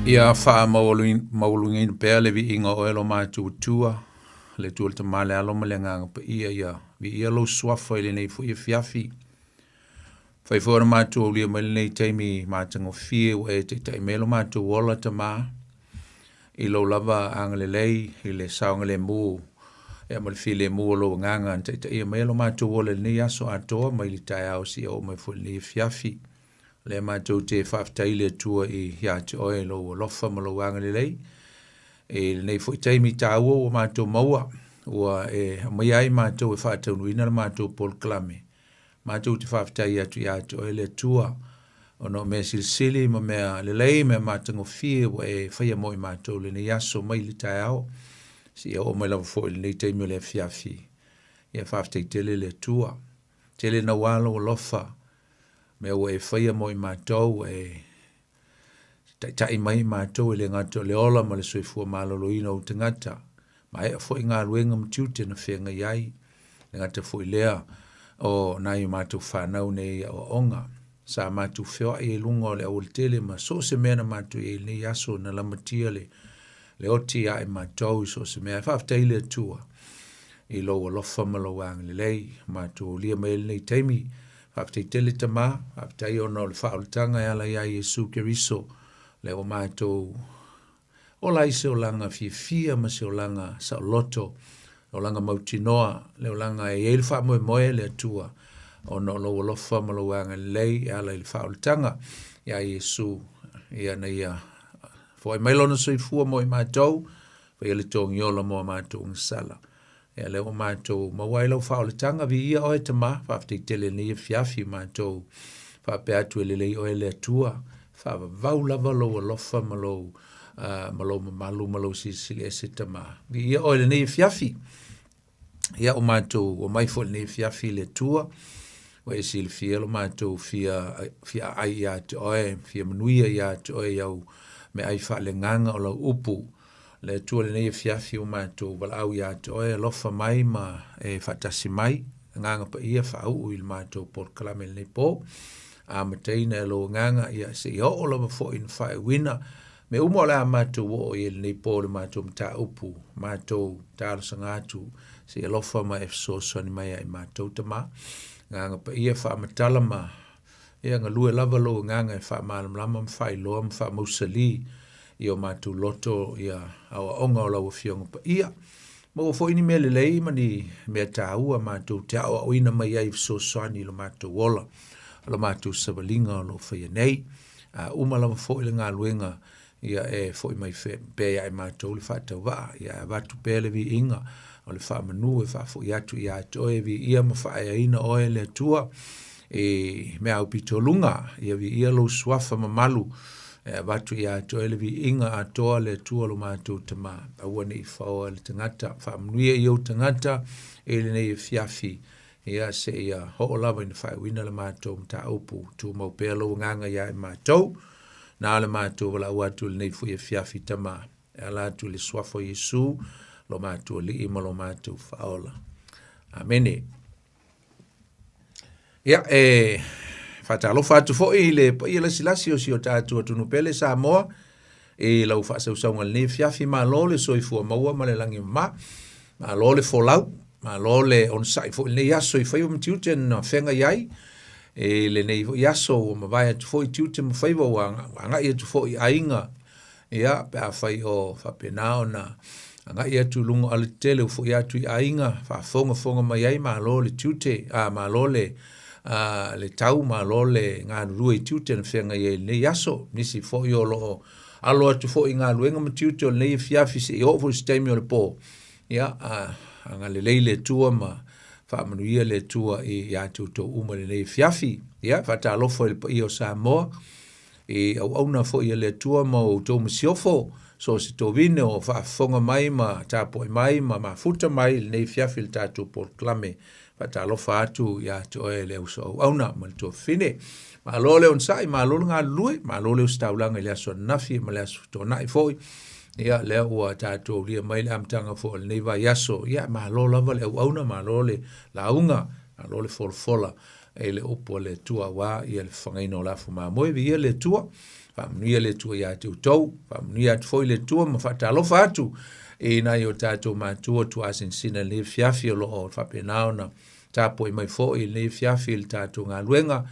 Ia faamaualugaina pea le viiga o oe lo matou Atua, le Atua le Tama le Alo ma le Agaga Paia, ia viia lou suafa i lenei foi afiafi. Fai foi ona matou aulia mai lenei taimi matagofie ua e taitai mai lo matou ola, Tama, i lou lava agalelei i le saogalemu ia ma le filemu o lou agaga na taitaia mai lo matou ola i lenei aso atoa mai le taeao seia oo mai foi i lenei afiafi. O lea matou te faafetai i le Atua i ia te oe lou alofa ma lou agalelei i lenei foi taimi taua ua matou maua, ua e aumaia ai matou e faataunuuina le matou polokalame. Matou te faafetai atu ia te oe le Atua, ona o mea silisili ma mea lelei, mea matagofie ua e faia mo i matou lenei aso mai le taeao seia oo mai lava foi i lenei taimi o le afiafi. Ia faafetai tele le Atua. Tele naua lou alofa, mea ua e faia mo i matou, ua e taitai mai i matou e le gata o le ola ma le soifua maloloina o ou tagata, maea foi galuega ma tiute na feagai ai, e le gata foi i lea o nai o matou fanau nei i aoaoga. Sa matou feoai ai i luga o le aualatele ma so o se mea na matou i ai i lenei aso na lamatia le le oti ia i matou i so o se mea. Faafetai i le Atua i lou alofa ma lou agalelei, matou aulia mai ai lenei taimi. Faafetai tele Tama, faafetai ona o le faaolataga e ala iā Iesu Keriso, lea ua matou ola ai se olaga fiafia ma se olaga saoloto, olaga mautinoa, le olaga e i ai le faamoemoe le Atua, ona o lou alofa ma lou agalelei e ala i le faaolataga iā Iesu, ia na ia foai mai lona soifua mo i matou, faia le togiola mo a matou agasala. Ia lea ua matou maua ai lau faaolataga, viia oe Tama, faafetai tele i lenei afiafi matou faapea atu e lelei oe le Atua, faavavau lava lou alofa ma lou, uh, ma lou mamalu ma lou silisili ese Tama. Viia oe i lenei afiafi. Ia ua matou omai foi i lenei afiafi i le Atua, ua e silafia lo matou fia, fia aai ia te oe, fia manuia ia te oe i au meaai faaleagaga o lau upu. Le Atua i lenei afiafi ua matou valaau ia te oe, alofa mai ma e faatasi mai, Agaga Paia faauu i le matou polokalame i lenei po. Amataina e lou agaga, ia seia oo lava foi ina faaiuina mea uma o le a matou oo i ai i lenei po i le matou mataupu, matou talosaga atu se i alofa ma e fesoasoani mai ia i matou Tama. Agaga Paia faamatala ma ia galue lava lou agaga e faamalamalama ma faailoa ma faamausali i o matou loto ia aoaoga o lau Afioga Paia. Maua foi ni mea lelei ma ni mea taua matou te aoaoina mai ai i fesoasoani i lo matou ola, o lo matou savaliga o lo o faia nei. A uma lava foi le galuega, ia e foi mai pea ia i matou le faatauvaa, ia e avatu pea le viiga o le faamanu e faafoi atu ia te oe, viia ma faaeaina oe le Atua i mea aupito luga, ia viia lou suafa mamalu, e avatu ia te oe le viiga atoa le Atua lo matou Tama, aua ne i faoa e le tagata, faamanuia i ou tagata i lenei afiafi, ia seia oo lava ina faaiuina le matou mataupu, tumau pea lou agaga ia i matou, na o le matou valaau atu i lenei foi afiafi Tama, e ala atu i le suafa o Iesu, lo matou Alii ma lo matou Faaola. Amene. Ia, e faatalofa atu foi i le paia lasilasi o si o tatou atunuu pele Samoa, i lau faasausauga i lenei afiafi, malo le soifua maua ma le lagi e mama, malo le folau, malo le onosai foi i lenei aso i faiva ma tiute na feagai ai i lenei foi aso ua mavae atu foi tiute ma faiva ua agai atu foi i aiga, ia, pe afai o faapena ona agai atu i luga o alatetele ua foi atu i aiga, faafogafoga mai ai, malo le tiute, a, malo le, a, le tau, malo le galulue i tiute na feagai ai i lenei aso. Nisi foi o lo o alo atu foi i galuega ma tiute o lenei afiafi seia oo foi i se taimi o le po, ia, a, agalelei le Atua ma faamanuia le Atua ia te outou uma i lenei afiafi. Ia, faatalofa i le paia o Samoa, i auauna foi a le Atua ma outou masiofo, so o se tovine o faafofoga mai ma tapuai mai ma mafuta mai i lenei afiafi i le tatou polokalame. Faatalofa atu ia te oe le uso auauna ma le tuafafine. Malo le onosai, malo le galulue, malo le ositaulaga i le aso ananafi ma le aso Toonai foi. Ia, lea ua tatou aulia mai le amataga foi o lenei vaiaso. Ia, malo lava le auauna, malo le lauga, malo le folafola. i le upu a le Atua aua ia le fafagaina o le afu mamoe. Viia le Atua, faamanuia le Atua ia te outou, faamanuia atu foi le Atua ma faatalofa atu i nai o tatou matua tuasinasina i lenei afiafi o lo o faapena ona tapuai mai foi i lenei afiafi i le tatou galuega.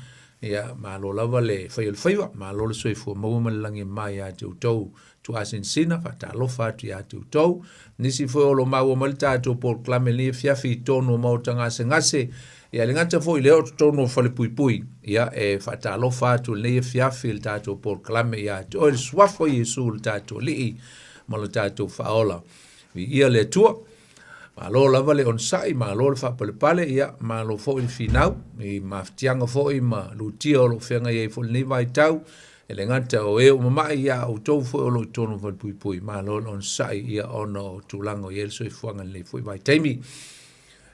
Ia, malo lava le fai o le faiva, malo le soifua maua ma le lagi e mama ia te outou tuasinasina, faatalofa atu ia te outou. Nisi foi o lo o maua mai le tatou polokalame i lenei afiafi i totonu o maota gasegase, ia e le gata foi i lea o totonu o falepuipui, ia e faatalofa atu i lenei afiafi i le tatou polokalame ia te oe le suafa o Iesu le tatou Alii ma lo tatou Faaola. Viia le Atua. Malo lava le onosai, malo le faapalepale, ia malo foi le finau i mafatiaga foi ma lutia o lo o feagai ai foi i lenei vaitau. E le gata o e ua mamai, ia a outou foi o lo o i totonu o falepuipui, malo le onosai ia ona o tulaga o i ai le soifuaga i lenei foi vaitaimi.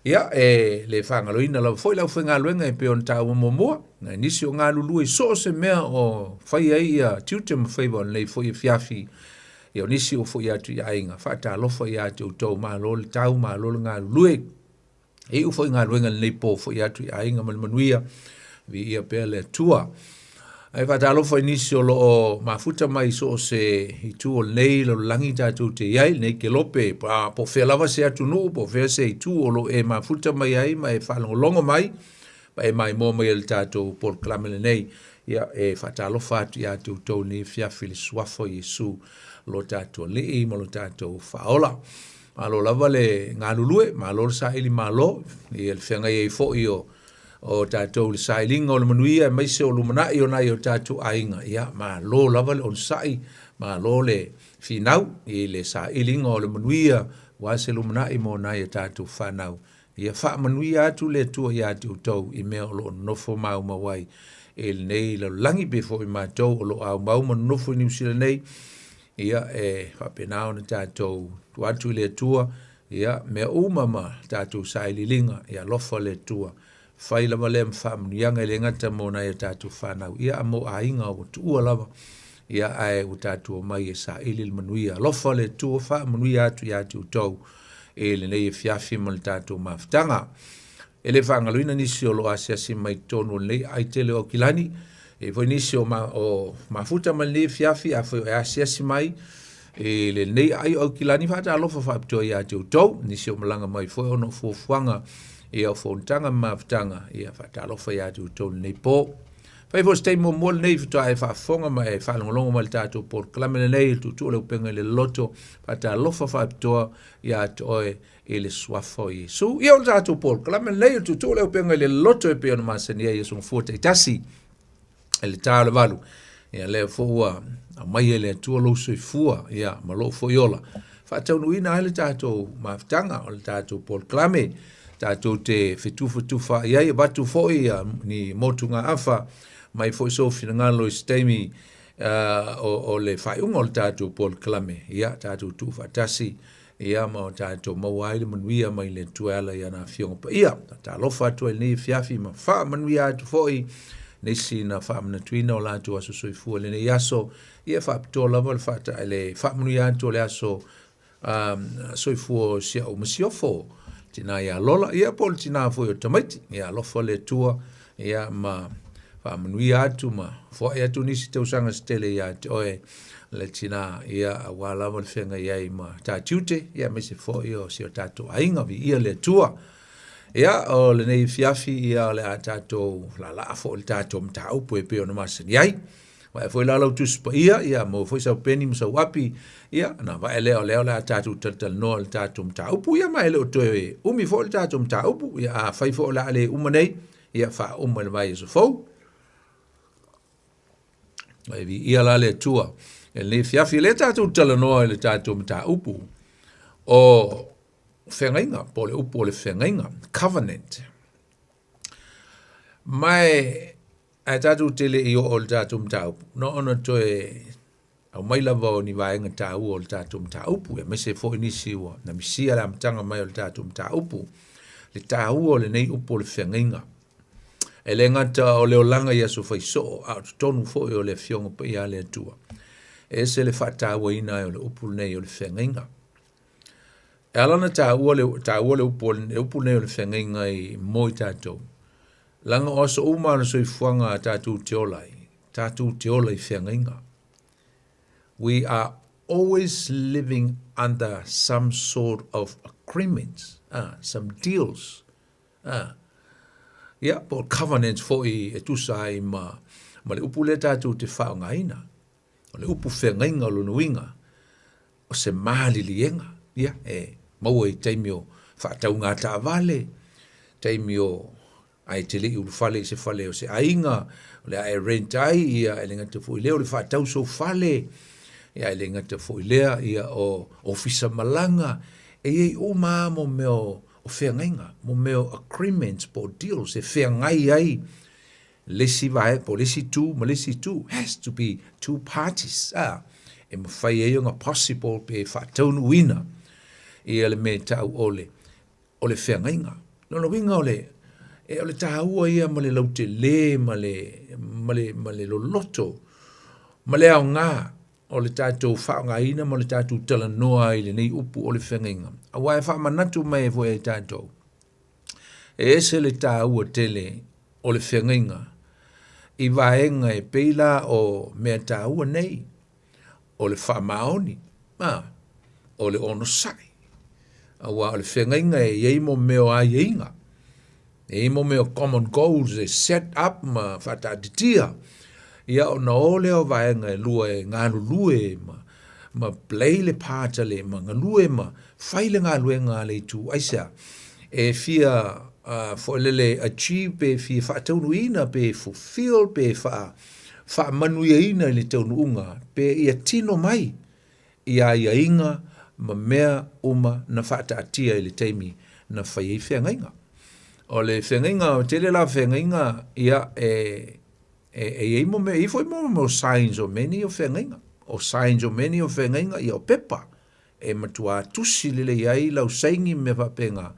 Ia, e le faagaloina lava foi le aufaigaluega e pei ona taua muamua, nai nisi o galulue i so o se mea o fai ai ia tiute ma faiva o lenei foi afiafi. Ia o nisi ua foi atu i aiga, faatalofa ia te outou, malo le tau, malo le galulue. E iu foi galuega lenei po foi atu i aiga ma le manuia, viia pea le Atua. Ae faatalofa i nisi o lo o mafuta mai i so o se itu o lenei lalolagi tatou te i ai, lenei kelope, po o fea lava se atunuu, po o fea se itu o lo o e mafuta mai ai ma e faalogologo mai, ma e maimoa mai ai i le tatou polokalame lenei. Ia, e faatalofa atu ia te outou i lenei afiafi i le suafa o Iesu, lo tatou Alii ma lo tatou Faaola. Malo lava le galulue, malo le saili malo, ia le feagai ai foi o o tatou i le sailiga o le manuia aemaise o lumanai o nai o tatou aiga. Ia, malo lava le onosai, malo le finau i le sailiga o le manuia aua se lumanai mo nai o tatou fanau. Ia faamanuia atu le Atua ia te outou i mea o lo o nonofo maumau ai i lenei lalolagi, pei foi matou o lo o aumau ma nonofo i Niu Sila nei, ia e faapena ona tatou tuu atu i le Atua, ia mea uma ma tatou sailiiliga, ia alofa le Atua. Fai lava lea ma faamanuiaga e le gata mo nai o tatou fanau, ia a mo aiga ua tuua lava, ia ae ua tatou omai e saili le manuia. Alofa le Atua, faamanuia atu ia te outou i lenei afiafi ma le tatou mafutaga. E le faagaloina nisi o lo o asiasi mai totonu o lenei aai tele o Aukilani, e i ai foi nisi o, ma, o mafuta mai lenei afiafi, afai o e asiasi mai i lenei aai o Aukilani, faatalofa faapitoa ia te outou, nisi o malaga mai foi ona o fuafuaga ia o fonotaga ma mafutaga, ia faatalofa ia te outou i lenei po. Fai foi se taimi muamua lenei faatoa e faafofoga ma e faalogologo mai i le tatou polokalame lenei, le Tuutuu o le Upega i le Loto, faatalofa faapitoa ia te oe i le suafa o Iesu. Ia o le tatou polokalame lenei, le Tuutuu o le Upega i le Loto e pei ona masani ai aso Gafua taitasi i le ta o le 8. Ia lea foi ua aumai e le Atua lou soifua ia ma lou foi ola. Faataunuuina ai le tatou mafutaga o le tatou polokalame tatou te fetufatufaai ai, avatu foi ia ni motugaafa mai foi sou finagalo i se taimi o le faaiuga o le tatou polokalame, ia tatou tuufaatasi ia ma o tatou maua ai le manuia mai le Atua e ala i ana Afioga Paia. Talofa atu ai i lenei afiafi ma faamanuia atu foi nisi na faamanatuina o latou aso soifua i lenei aso, ia faapitoa lava le faata le faamanuia atu o le aso soifua o si au masiofo, tina ia Lola, ia po o le tina foi o tamaiti, ia alofa le Atua, ia ma faamanuia atu ma foai atu nisi tausaga se tele ia te oe le tina, ia aua lava le feagai ai ma ta tiute, ia aemaise foi o si o tatou aiga, viia le Atua. Ia, o lenei afiafi, ia o le a tatou laalaa foi le tatou mataupu e pei ona masani ai. Vae foi la lau Tusi Paia, ia maua foi sau peni ma sau api, ia ona vae lea o lea o le a tatou talatalanoa i le tatou mataupu, ia ma e le o toe umi foi le tatou mataupu, ia afai foi o le a le uma nei, ia faauma i le vaiaso fou. E viia la le Atua i lenei afiafi, lea tatou talanoa i le tatou mataupu o feagaiga, po o le upu o le feagaiga, covenant. Ma e Ae tatou te le i oo i le tatou mataupu, na ona toe aumai lava o ni vaega taua o le tatou mataupu, aemaise foi nisi ua na misia le amataga mai o le tatou mataupu, le taua o lenei upu o le feagaiga. E le gata o le olaga i aso faisoo, a o totonu foi o le Afioga Paia a le Atua. E ese le faatauaina ai o le upu lenei o le feagaiga. E ala ona taua le, taua le upu, le upu lenei o le feagaiga i, mo i tatou. Leaga o aso uma o le soifuaga tatou te ola ai, tatou te ola i feagaiga. We are always living under some sort of agreements, some deals, ia, po o covenants foi e tusa ai ma, ma le upu lea tatou te faaaogaina. O le upu feagaiga o lona uiga, o se maliliega, ia, e maua i taimi o faatauga taavale, taimi o ae te le i ulufale i se fale o se aiga, o le a e rent ai, ia, e le gata foi i lea o le faatau sou fale, ia, e le gata foi i lea, ia, o ofisa malaga, e i ai uma lava mo mea o feagaiga, mo mea o agreements po o deals e feagai ai le isi vaega, po o le isi itu ma le isi itu, has to be two parties, a, e mafai ai ona possible pe faataunuuina ia le mea e tau o le, o le feagaiga. Lona uiga o le, e, o le taua ia ma le lautele ma le, ma le, ma le loloto ma le aoga o le tatou faaaogaina ma le tatou talanoa ai i lenei upu o le feagaiga. Aua e faamanatu mai ai foi ia i tatou, E ese le taua tele o le feagaiga i vaega e pei la o mea taua nei, o le faamaoni, a, o le onosai. Aua o le feagaiga e i ai mo mea o aiaiga, e i ai mo mea o common goals e set up ma faataatitia, ia ona o lea o vaega e lua e galulue ma, ma play le part a le, ma galue ma fai le galuega a le itu. Aisea? E fia uh, foi lele achieve pe fia faataunuuina pe fulfill pe faa, faamanuiaina i le taunuuga pe ia tino mai i aiaiga ma mea uma na faataatia i le taimi na fai ai feagaiga. O le feagaiga, o tele la feagaiga, ia, e, e, e i ai mo mea, e i ai foi mo mea o signs o mea nei o feagaiga. O signs o mea nei o feagaiga, ia o pepa. E matuā tusi lelei ai lau saini ma mea faapena.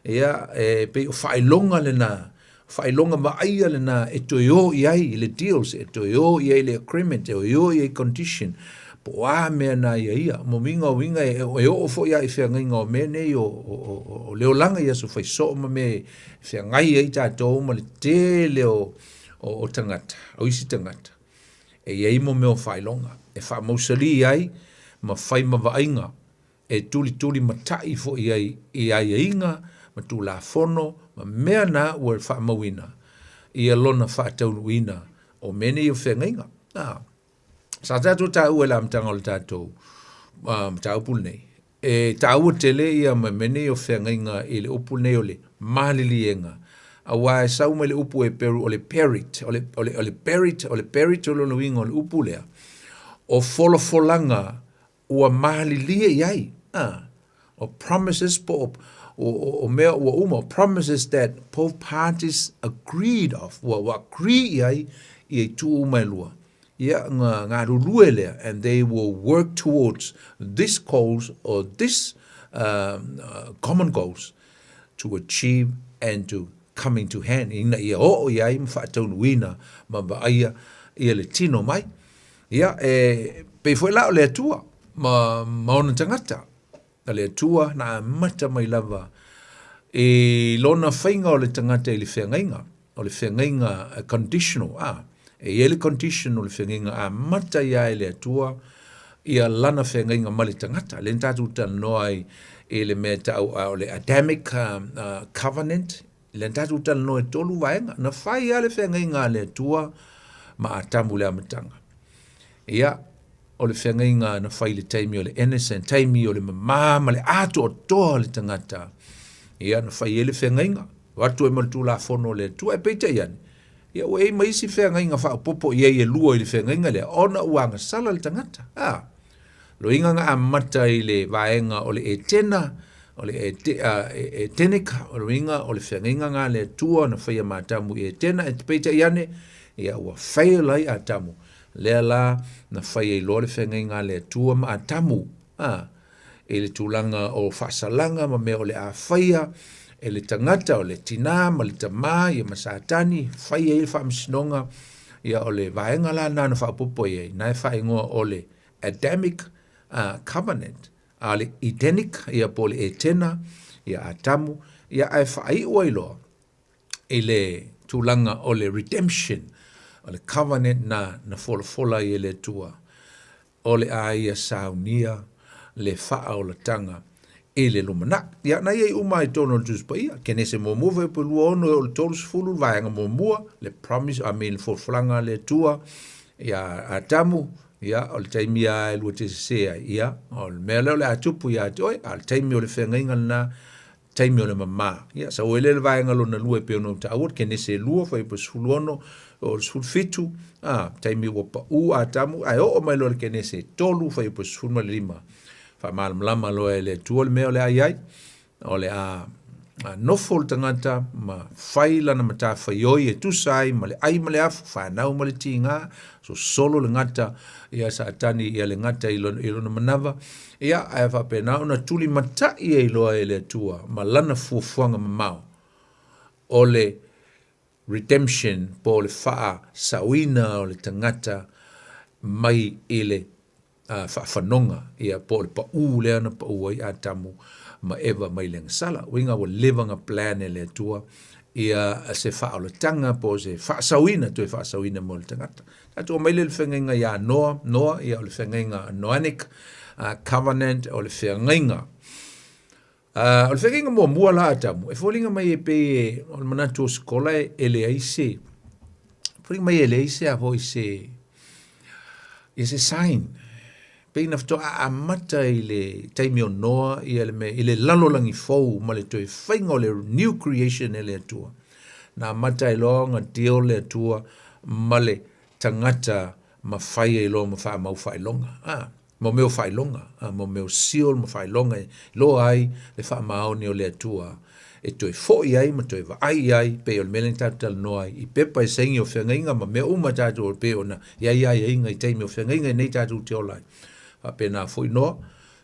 Ia, e pei o faailoga lena, faailoga vaaia lena e toe o i ai i le deals, e toe o i ai le agreement, e toe o i ai condition, po o a mea na ia ia. Mo uiga o uiga e, e oo foi lava i feagaiga o mea nei o, o, o, o le olaga i aso fai soo ma mea e feagai ai tatou ma le tele o, o, o tagata, o isi tagata. E i ai mo mea o faailoga e faamausalī ai ma fai ma vaaiga e tulituli mataʻi foi ai i aiaiga ma tulafono ma mea na ua faamauina ia lona faataunuuina o mea nei o feagaiga. A, sa tatou taua i le amataga o le tatou mataupu lenei, E taua tele ia ma mea nei o feagaiga i le upu lenei o le maliliega, aua e sau mai le upu Heperu o le perit, o le, o le, o le perit, o le perit o lona uiga o le upu lea, o folafolaga ua malilie i ai, a, o promises po o, o, o, o mea ua uma, promises that both parties agreed of, ua, ua agree i ai ia itu uma e lua. Ia, nga galulue lea, and they will work towards this goals or this uh, common goals to achieve and to come into hand, ina ia oo i ai ma faataunuuina ma vaaia ia le tino mai. Ia, e pei foi la o le Atua ma, ma ona tagata. A le Atua na amata mai lava i lona faiga o le tagata i le feagaiga, o le feagaiga conditional, a, e i ai le condition o le feagaiga amata ia e le Atua ia lana feagaiga ma le tagata. Lea na tatou talanoa ai i le mea e tau o le Adamic uh, Covenant, lea na tatou talanoa i tolu vaega. Na fai lava le feagaiga a le Atua ma Atamu i le amataga. Ia, o le feagaiga na fai i le taimi o le innocent, taimi o le mamā ma le atoatoa o le tagata. Ia, na fai ai le feagaiga, o atu ai ma le Tulafono o le Atua. E peitai ane, ia ua i ai ma isi feagaiga faaopoopo i ai e lua i le feagaiga lea, ona ua agasala le tagata. A, loiga na amata i le vaega o le Etena, o le Edenic, o loiga o le feagaiga na a le Atua na faia ma Atamu i Etena, e peitai ane, ia ua fail ai Atamu. Lea la na fai ai loa le feagaiga a le Atua ma Atamu, a, i le tulaga o faasalaga ma mea o le a faia e le tagata, o le tinā ma le tamā, ia ma Satani, fai ai le faamasinoga, ia o le vaega la lena na faaopoopo i ai, na e faaigoa o le Adamic uh, Covenant, a le Edenic, ia po o le Etena, ia Atamu, ia ae faaiu ai loa i le tulaga o le redemption, o le covenant na na folafola ai e le Atua, o le a ia saunia le faaolataga i le lumanai. Ia, na i ai uma i totonu o le Tusi Paia, Kenese muamua, fuaiupu e 26 e oo i le 30, le vaega muamua, le promise, I mean, le folafolaga a le Atua ia Atamu, ia, o le taimi lava e lua te sesē ai, ia, o le mea lea o le a tupu ia te oe, a o le taimi o le feagaiga lena, taimi o le mamā. Ia, sau ai lea i le vaega lona lua e pei ona ou taua, le Kenese 2, fuaiupu e 16 oo i le 17, a, taimi ua paʻū Atamu, ae oo mai loa i le Kenese 3, fuaiupu e 15, faamalamalama loa e le Atua le mea o le a i ai, o le a nofo le tagata ma fai lana matafaioi e tusa ai ma le ai ma le afu, fanau ma le tiga, sosolo le gata ia Satani ia le gata i lona, i lona manava, ia ae faapena ona tulimatai ai loa e le Atua ma lana fuafuaga mamao o le redemption po o le faasaoina o le tagata mai i le faafanoga, ia, po o le paʻū lea na paʻū ai Atamu ma Eva mai le agasala. Uiga ua leva ona plan e le Atua ia se faaolataga po o se faasaoina, toe faasaoina mo le tagata. Tatou omai lea i le feagaiga ia Noa, Noa, ia o le feagaiga Noanic Covenant, o le feagaiga. O le feagaiga muamua la Atamu, e foliga mai e pei e, o le manatu o Sikola e, e leai se, foliga mai e leai se a foi se, ia se sign. Pei na faatoa amata i le taimi o Noa ia le mea, i le lalolagi fou ma le toe faiga o le new creation e le Atua. Na amata ai loa ona deal le Atua ma le tagata ma fai ai loa ma faamau faailoga. Ah, mo mea o faailoga, ah, mo mea o seal ma faailoga e iloa ai le faamaoni o le Atua e toe foi ai ma toe vaai ai, pei o le mea lea na tatou talanoa ai i pepa e saini o feagaiga ma mea uma tatou e pei ona i ai aiaiga i taimi o feagaiga nei tatou te ola ai. Faapena foi Noa,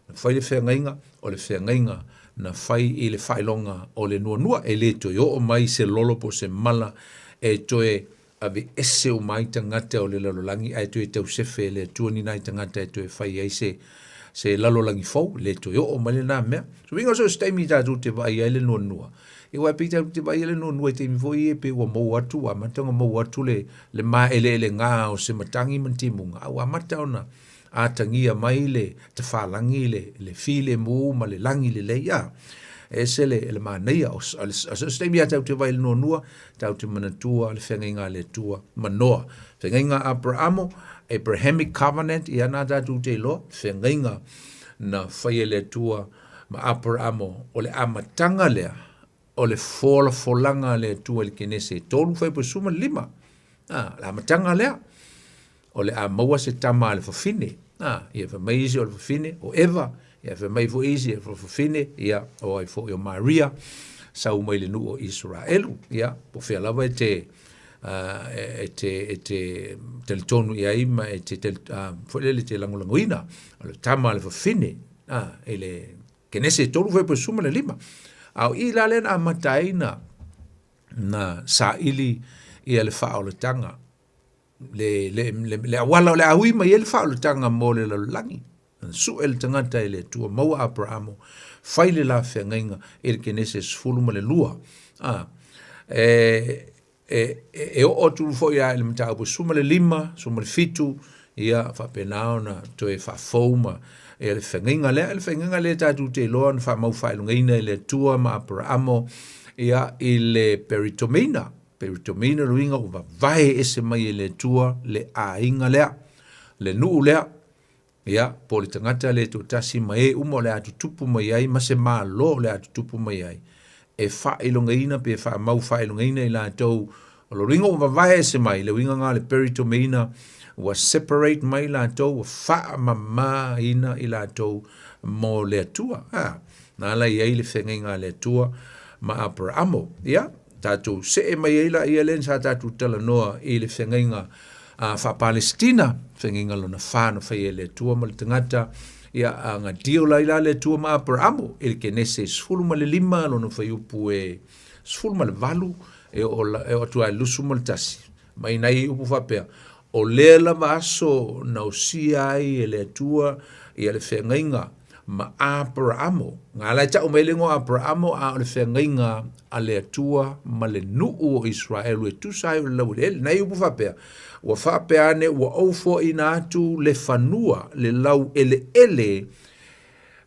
na fai le feagaiga, o le feagaiga na fai i le faailoga o le nuanua, e le toe oo mai se lolo po o se mala e toe aveese uma ai tagata o le lalolagi ae toe tausefe e le Atua ni nai tagata e toe fai ai se se lalolagi fou, le toe oo mai lena mea. So uiga so o se taimi tatou te vaai ai le nuanua, ia aua e pei tatou te vaai ai le nuanua i taimi foi ia pei ua maua atu, ua amata ona maua atu le, le maeleelega o se matagi ma ni timuga, a ua amata ona atagia mai le tafalagi le, le filemu ma le lagi lelei, a. E ese le, le manaia, o, o, o se taimi lava tatou te vaai i le nuanua, tatou te manatua le feagaiga a le Atua ma Noa. Feagaiga a Aperamo, Abrahamic Covenant, ia na tatou te iloa, feagaiga na fai e le Atua ma Aperamo, o le amataga lea o le folafolaga a le Atua i le Kenese e 3 fuaiupu e 15. Ah, le amataga lea o le a maua se tama a le fafine. Ah, ia fai mai isi o le fafine o Eva, ia fai mai foi isi o le fafine, ia o ai foi o Maria, sau mai le nuu o Isaraelu. Ia, po o fea lava e te e te e te talitonu i ai ma e te foi lele te lagolagoina o le tama a le fafine i le Kenese e 3 fuaiupu e 15. A o i la lea na amata ai na na saili ia le faaolataga le, le, le, le auala o le a ui mai ai le faaolataga mo le lalolagi. Na sue le tagata e le Atua, maua Aperamo, fai le la feagaiga i le Kenese 12. A, e, e, e, e oo atu foi a i le mataupu 15, 17, ia faapena ona toe faafou ma ia le feagaiga lea. Le feagaiga lea tatou te iloa na faamau faailogaina e le Atua ma Aperamo ia i le peritomeina. Peritomeina le uiga ua vavae ese mai e le Atua le aiga lea, le nuu lea, ia, po o le tagata lea e toatasi ma e uma o le a tutupu mai ai ma se Malo o le a tutupu mai ai, e faailogaina pe faamau faailogaina i latou, o le uiga ua vavae ese mai, le uiga lena o le peritomeina, ua separate mai latou, ua faamamaina i latou mo le Atua. A, na ala i ai le feagaiga a le Atua ma Aperamo. Ia, tatou see mai ai laia lea sa tatou talanoa i le feagaiga faa-Palestina, feagaiga lona fa na faia e le Atua ma le tagata, ia na deal ai la le Atua ma Aperamo i le Kenese 15 lona fuaiupu e 18 e oo e oo atu ai i le 21. Mai nai upu faapea, o lea lava aso na osia ai e le Atua ia le feagaiga. ma Aperaamo. Nga la e ta'u mai le igoa o Aperaamo, a o le feagaiga a le Atua ma le nuu o Iseraelu e tusa ai o le laueleele. Na i upu faapea, Ua faapea ane ua ou foaina atu le fanua, le laueleele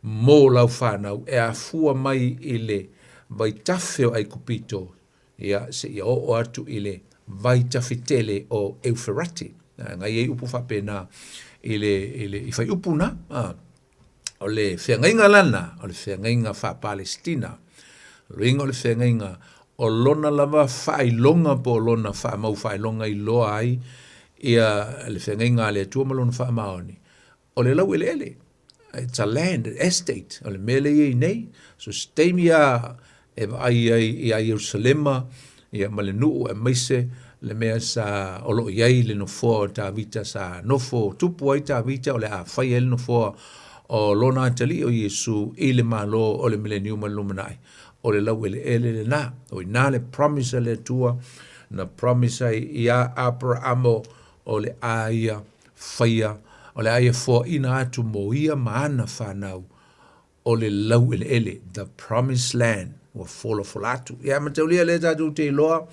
mo lau fanau e afua mai i le vaitafe o Aikupito, ia, seia oo atu i le vaitafe tele o Euferate. Na i ai upu faapena i le, i le, i faiupu na. A. O le feagaiga lana, o le feagaiga faa-Palesitina. O le uiga o le feagaiga, o lona lava faailoga po o lona faamau faailoga i iloa ai ia le feagaiga a le Atua ma lona faamaoni, o le laueleele. It's a land, estate, o le mea lea e i ai nei. So se taimi lava e vaai ai iā Ierusalema ia ma le nuu aemaise le mea sa o lo o i ai le nofoa o Tavita sa nofo tupu ai Tavita o le a fai ai le nofoa o lona atalii o Iesu i le Malo o le Mileniuma i le lumanai. O le laueleele lena. O i ina le promise a le Atua na promise ai iā Aperamo o le a ia faia, o le a ia foaina atu mo ia ma ana fanau o le laueleele, the promised land, ua folafola atu. Ia mataulia lea tatou te iloa,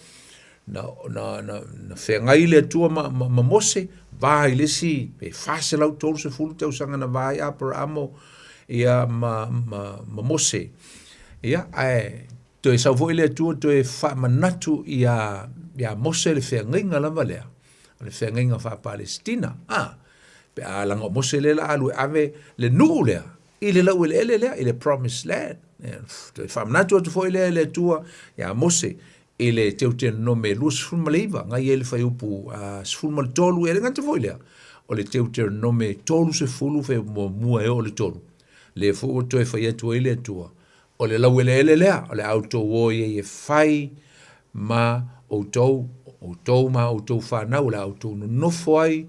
na, na, na, na feagai le Atua ma, ma, ma Mose, va i le isi, pe 430 tausaga na va ai Aperamo ia ma, ma, ma Mose. Ia, ae toe sau foi le Atua toe faamanatu iā, iā Mose le feagaiga lava lea, o le feagaiga faa-Palesitina. Ah, pe a laga o Mose lea la alu e ave le nuu lea i le laueleele lea, i le promised land. Toe faamanatu atu foi lea e le Atua iā Mose i le Teuteronome 29, ngai ai le fuaiupu 13, e le gata foi lea, o le Teuteronome 30 fuaiupu muamua e oo i le 3, lea foi ua toe fai atu ai le Atua, o le laueleele lea, o le a outou o i ai e fai ma outou, outou ma outou fanau, o le a outou nonofo ai,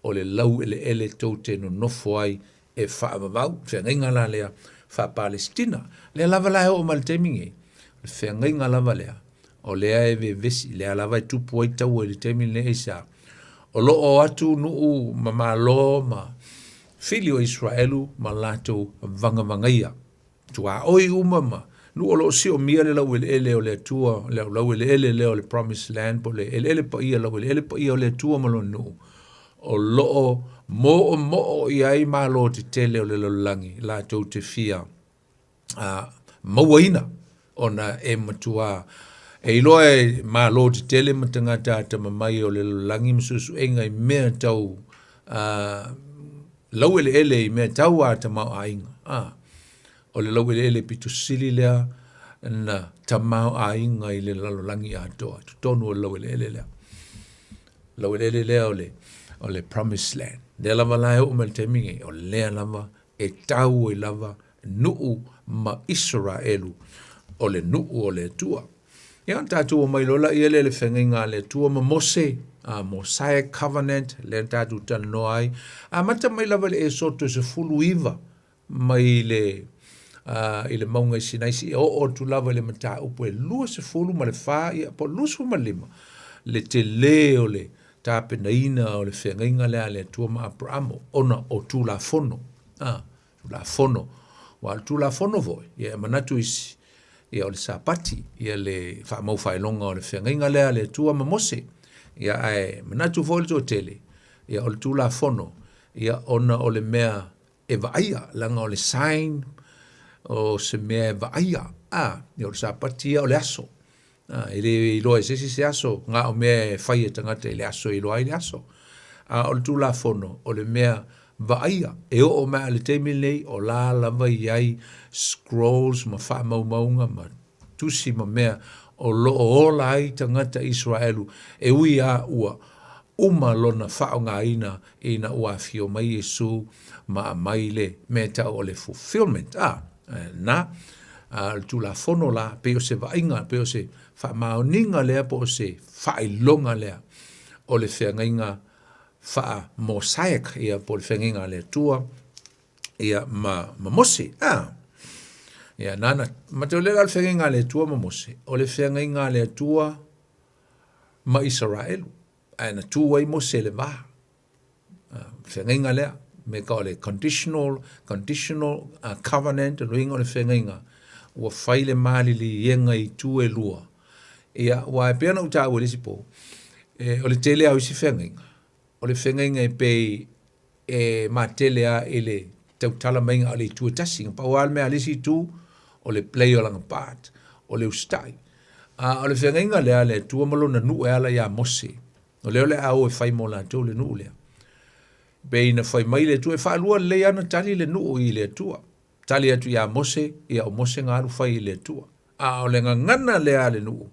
o le laueleele tou te nonofo ai e faavavau, feagaiga la lea faa-Palesitina. Lea lava la e oo mai le taimi nei, o le feagaiga lava lea, o lea e vevesi, lea lava e tupu ai taua i le taimi lenei aisea? O lo o atu nuu ma malo ma fili o Iseraelu ma latou vagavagaia. Tuaoi uma ma nuu o lo o siomia le laueleele o le Atua, le laueleele lea o le Promised Land, po o le eleele paia, laueleele paia o le Atua ma lona nuu, o lo o moomoo i ai malo tetele o le lalolagi latou te fia mauaina ona e matua e iloa e malo tetele ma tagata atamamai o le lalolagi ma suesuega i mea tau laueleele i mea tau a tamaoaiga. A, o le laueleele pito sili lea na tamaoaiga i le lalolagi atoa, totonu o le laueleele lea. Laueleele lea o le, o le promised land. Lea lava la e oo mai le taimi nei, o lea lava e tau ai lava nuu ma Isaraelu o le nuu o le Atua. Ia, ona tatou omai loa laia lea i le feagaiga a le Atua ma Mose, a Mosaic Covenant, lea na tatou talanoa ai. Amata mai lava i le Esoto 19 mai le i le mauga i Sinai seia oo atu lava i le mataupu e 24, ia, po o le 25, le tele o le tapenaina o le feagaiga lea a le Atua ma Aperamo, ona o Tulafono. A, Tulafono. Aua o le Tulafono foi, ia e manatu isi, ia o le Sapati, ia le faamaufaailoga o le feagaiga lea a le Atua ma Mose. Ia ae manatu foi le toatele, ia o le Tulafono, ia ona o le mea e vaaia, leaga o le sign o se mea e vaaia. A, ia o le Sapati ia o le aso. A, e le iloa e se isi se aso, na o mea e fai e tagata i le aso e iloa ai le aso. A o le Tulafono, o le mea vaaia, e oo mai i le taimi lenei, o la lava i ai scrolls ma faamaumauga ma tusi ma mea o lo o ola ai tagata Iseraelu, e ui lava ua uma lona faaaogaina ina ua afio mai Iesu ma aumai le mea e tau o le fulfillment, a, na, a o le Tulafono la, pei o se vaaiga, pei o se faamaoniga lea po o se faailoga lea o le feagaiga faa-Mosaic, ia, po o le feagaiga a le Atua, ia, ma, ma Mose. A, ia, nana, mataulia la o le feagaiga a le Atua ma Mose, o le feagaiga a le Atua ma Isaraelu, ae na tu ai Mose i le va. Feagaiga lea. Me ka o le conditional, conditional covenant, o le uiga o le feagaiga, ua fai le maliliega i itu e lua. Ia, aua e pei ona ou taua i le isi po, e, o le tele lava o isi feagaiga, o le feagaiga e pei e matele lava i le tautala maiga a le itu e tasi. Na pau lava le mea a le isi itu, o le play o lana part, o le usitai. A o le feagaiga lea a le Atua ma lona nuu e ala iā Mose, o lea o le a o e fai mo latou le nuu lea. Pei na fai mai le Atua, e faalua lelei lava ona tali le nuu i le Atua. Tali atu iā Mose, ia o Mose na alu fai i le Atua. A o le gagana lea a le nuu,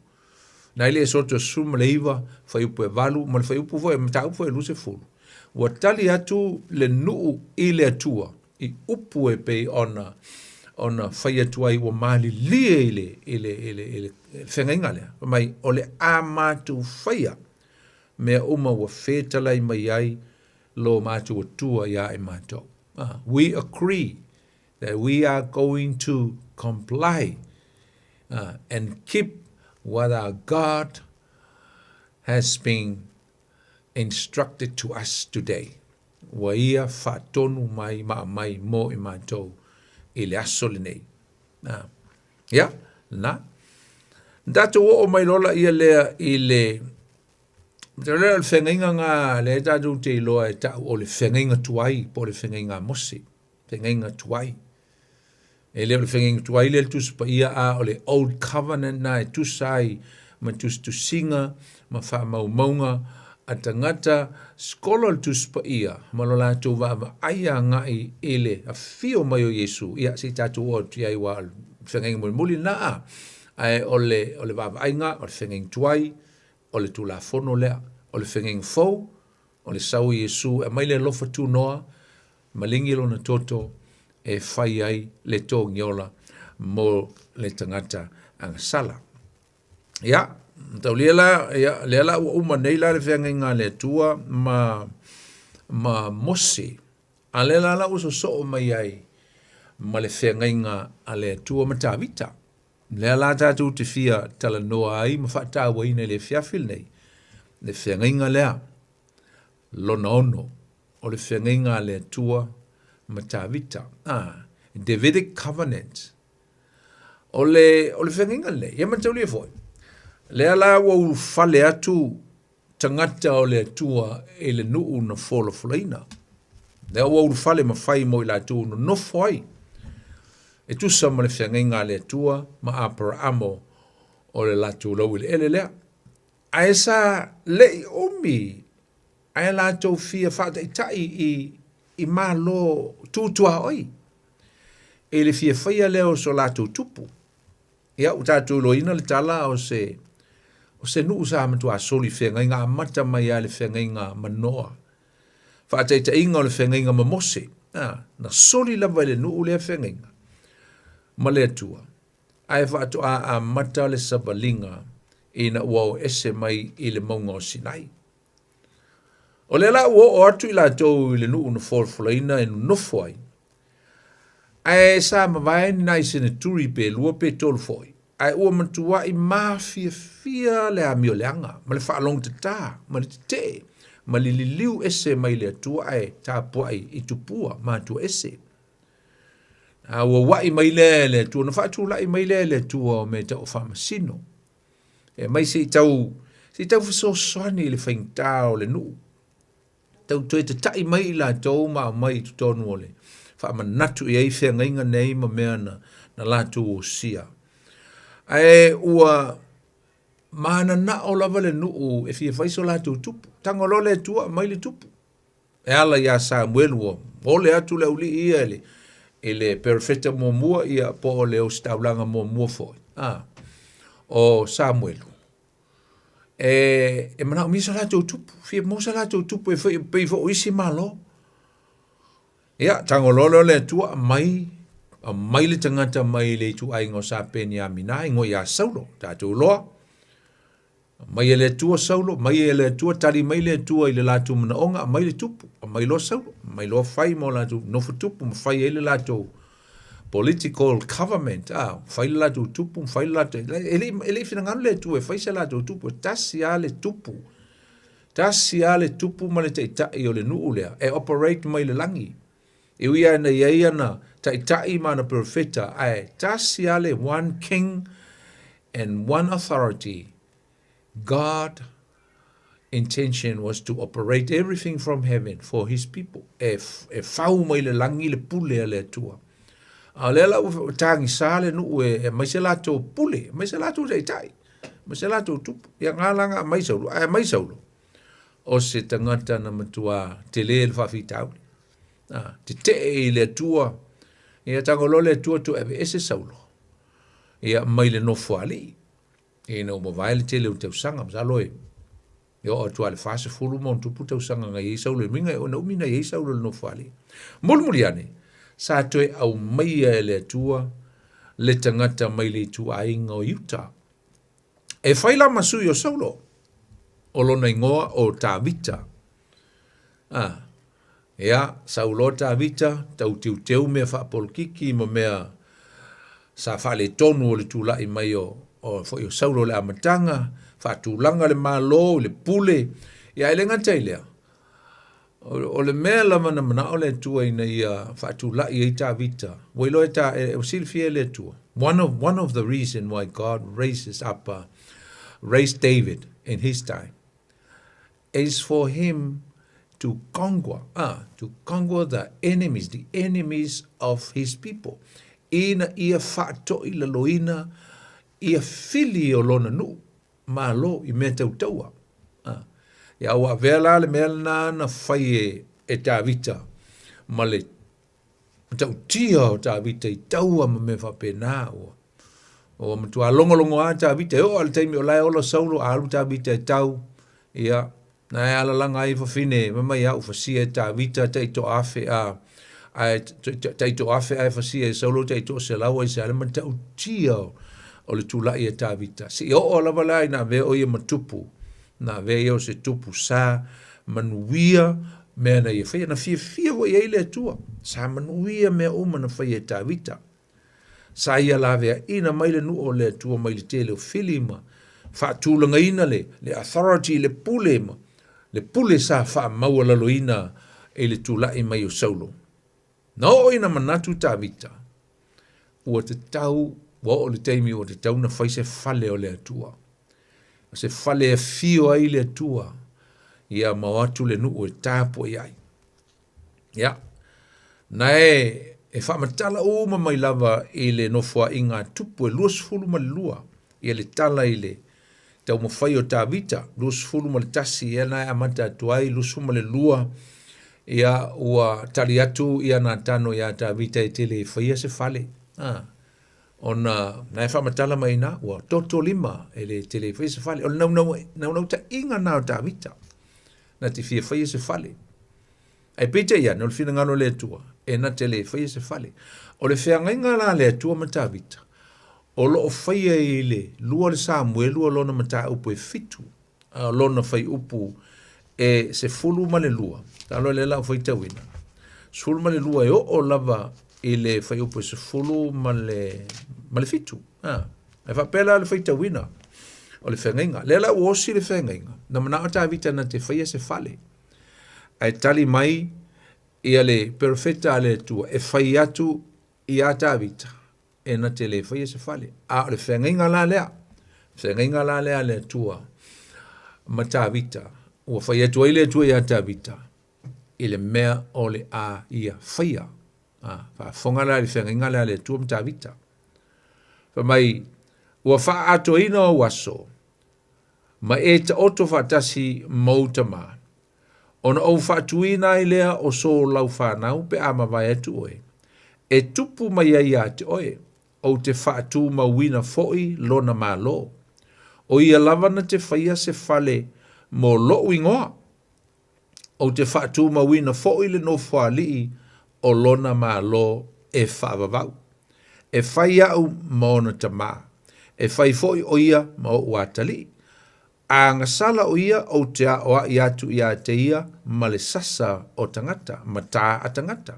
na i le Esoto 19, fuaiupu e 8, ma le fuaiupu foi, mataupu foi e 20, ua tali atu le nuu i le Atua i upu e pei ona ona fai atu ai ua malilie i le, i le, i le, i le feagaiga lea. Fai mai, o le a matou faia mea uma ua fetalai mai ai lo matou Atua iā i matou. We agree that we are going to comply and keep what our God has been instructed to us today. Ua ia faatonu mai ma aumai mo i matou i le aso lenei. Ia, lena. Na tatou oo mai loa laia lea i le Te lea o le feagaiga nga lea tatou te iloa e ta'u o le feagaiga tuai po o le feagaiga a Mose, feagaiga tuai. E le o le feagaiga tuai lea le Tusi Paia, a o le Old Covenant na e tusa ai ma tusitusiga ma faamaumauga a tagata skola o le Tusi Paia ma lo latou vaavaai agai i le afio mai o Iesu. Ia, se i tatou oo atu i ai aua o le feagaiga mulimuli lena a. Ae o le, o le vaavaaiga, o le feagaiga tuai, o le Tulafono lea, o le feagaiga fou, o le sau o Iesu e aumai le alofa tunoa, maligi lona toto e fai ai le togiola mo le tagata agasala. Ia, taulia la, ia, lea la ua uma nei la le feagaiga a le Atua ma, ma Mose, a lea la la ua sosoo mai ai ma le feagaiga a le Atua ma Tavita. Lea la tatou te fia talanoa ai ma faatauaina i le afiafi lenei, le feagaiga lea, lona ono, o le feagaiga a le Atua ma Tavita. Ah, Davidic Covenant. O le, o le feagaiga lenei, ia mataulia foi, lea la ua ulufale atu tagata o le Atua i le nuu na folafolaina. Lea ua ulufale ma fai mo i latou nonofo ai, e tusa ma le feagaiga a le Atua ma Aperaamo o le latou laueleele lea. Ae sa le i umi ae latou fia faataitai i, i malo tutuaoi i le fia faia lea o so latou tupu. Ia, ua tatou iloaina le tala o se, o se nuu sa matuā soli feagaiga, amata mai lava i le feagaiga ma Noa. Faataitaiga o le feagaiga ma Mose, a, na soli lava e le nuu lea feagaiga ma le Atua, ae faatoa amata le savaliga ina ua o ese mai i le mauga o Sinai. O lea la ua oo atu i latou i le nuu na folafolaina e nonofo ai, ae sa mavae ni nai seneturi pe lua pe tolu foi, ae ua matuai mafiafia le amioleaga ma le faalogotatā ma le tetee ma le liliu ese mai le Atua ae tapuai i tupua ma atua ese. A ua ua'i mai lea e le Atua, na faatula'i mai lea e le Atua o mea tau o faamasino, e aumai se i tau, se i tau fesoasoani i le faigata o le nuu, tau toe tata'i mai i latou ma aumai i totonu o le faamanatu i ai feagaiga nei ma mea na, na latou osia. Ae ua mananao lava le nuu e fia fai so latou tupu. Tago loa le Atua aumai le tupu. E ala iā Samuelu ua ole atu le auli'i ia i le, i le perofeta muamua ia po o le ositaulaga muamua foi, a, o Samuelu. E, e manaomia so latou tupu, fia maua so latou tupu e fai, pei foi o isi Malo. Ia, tago loa lea o le Atua aumai, aumai le tagata mai le ituaiga o Sa Peniamina, igoa ia Saulo, tatou iloa. Aumai e le Atua Saulo, aumai e le Atua, tali mai le Atua i le latou manaoga, aumai le tupu, aumai loa Saulo, aumai loa fai mo latou nofo tupu ma fai ai le latou political government, a, fai le latou tupu ma fai le latou, e le, e le i finagalo le Atua e fai se latou tupu, e tasi lava le tupu, tasi lava le tupu ma le taitai o le nuu lea e operate mai le lagi. E ui lava ina i ai ana taitai ma ana perofeta, ae tasi lava le one king and one authority, God intention was to operate everything from heaven for his people. E, e fau mai le lagi le pule a le Atua. A o lea la ua tagisa le nuu e, e mai se latou pule, mai se latou taitai, mai se latou tupu. Ia ngā langa mai Saulo, ae mai Saulo. O se tagata na matua tele le faafitauli. A, tetee i le Atua, ia tago loa le Atua toe aveese Saulo. Ia mai le nofoalii. Ina ua mavae le tele o tausaga, masalo e e oo atu lava i le 40 ma ona tupu tausaga na i ai Saulo i luga, na umi na i ai Saulo i le nofoalii. Mulimuli ane, sa toe aumaia e le Atua le tagata mai le ituaiga o Iuta. E fai la ma sui o Saulo, o lona igoa o Tavita. Ah, ia, Saulo Tavita, tau teuteu mea faapolokiki ma mea sa faaletonu o le tulai mai o, o foi o Saulo i le amataga, faatulaga le Malo i le pule, ia ae le gata i lea, o, o le mea lava na manao le Atua ina ia faatulai ai Tavita, ua iloa e ta, e, ua silafia e le Atua. One of, one of the reason why God raises up, raised David in his time is for him to conquer, ah, to conquer the enemies, the enemies of his people. Ina ia faatoilaloina ia fili o lona nuu, malo i mea tau taua. Ah. Ia ua avea la le mea lena na fai e, e Tavita ma le matautia o Tavita i taua ma mea faapena ua Ua matua logologo lava Tavita, e oo lava i le taimi o la e ola Saulo, a alu Tavita e tau, ia, na e alalaga ai fafine, fai mai au fasia e Tavita tai toaafe a, ae tai toaafe ae fasia e Saulo tai toaselau aisea le matautia o le tulai a Tavita. Seia oo lava la ina avea o ia ma tupu, na avea ia o se tupu sa manuia mea na ia faia, na fiafia foi i ai le Atua, sa manuia mea uma na faia e Tavita. Sa ia laveaina mai le nuu o le Atua mai le tele o fili ma faatulagaina le, le authority, le pule ma le pule sa faamaualaloina i le tulai mai o Saulo. Na oo ina manatu Tavita, ua tatau, ua oo le taimi ua tatau na fai se fale o le Atua. O se fale e afio ai le Atua, ia ma o atu le nuu e tapuai ai. Ia, na e, e faamatala uma mai lava i le nofoaiga a Tupu e 22, ia le tala i le taumafai o Tavita, 21, ia na e amata atu ai, 22, ia ua tali atu ia Natano iā Tavita e te le faia se fale. Ah, ona na e faamatala mai ina, ua toto lima e le te le faia se fale. O le naunau, naunautaiga na o Tavita, na te fia faia se fale. Ae peitai ane, o le finagalo o le Atua, e na te le faia se fale. O le feagaiga la a le Atua ma Tavita, o lo o faia i le lua le Samuelu o lona mataupu e fitu, a o lona fuaiupu e 12, talo lea la o faitauina, 12 e oo lava i le fuaiupu e 10 ma le, ma le fitu. A, e faapea la le faitauina o le feagaiga. Lea la ua osi le feagaiga, na manao Tavita na te faia se fale. Ae tali mai ia le perofeta a le Atua e fai atu iā Tavita, e na te le faia se fale. A o le feagaiga la lea, feagaiga la lea a le Atua ma Tavita, ua fai atu ai le Atua iā Tavita i le mea o le a ia faia. A, faafofoga la i le feagaiga lea a le Atua ma Tavita. Fai mai, ua faaatoina ou aso, ma e taoto faatasi ma ou tama, ona ou faatuina ai lea o so lau fanau pe a mavae atu oe, e tupu mai ai ia te oe, ou te faatumauina foi lona malo. O ia lava na te faia se fale mo loʻu igoa, ou te faatumauina foi le nofoalii o lona malo e faavavau. E fai aʻu ma ona tamā, e fai foi ʻo ia ma oʻu atalii. A gasala ʻo ia, ou te aʻoaʻi atu iā te ia ma le sasa o tagata, ma tā a tagata.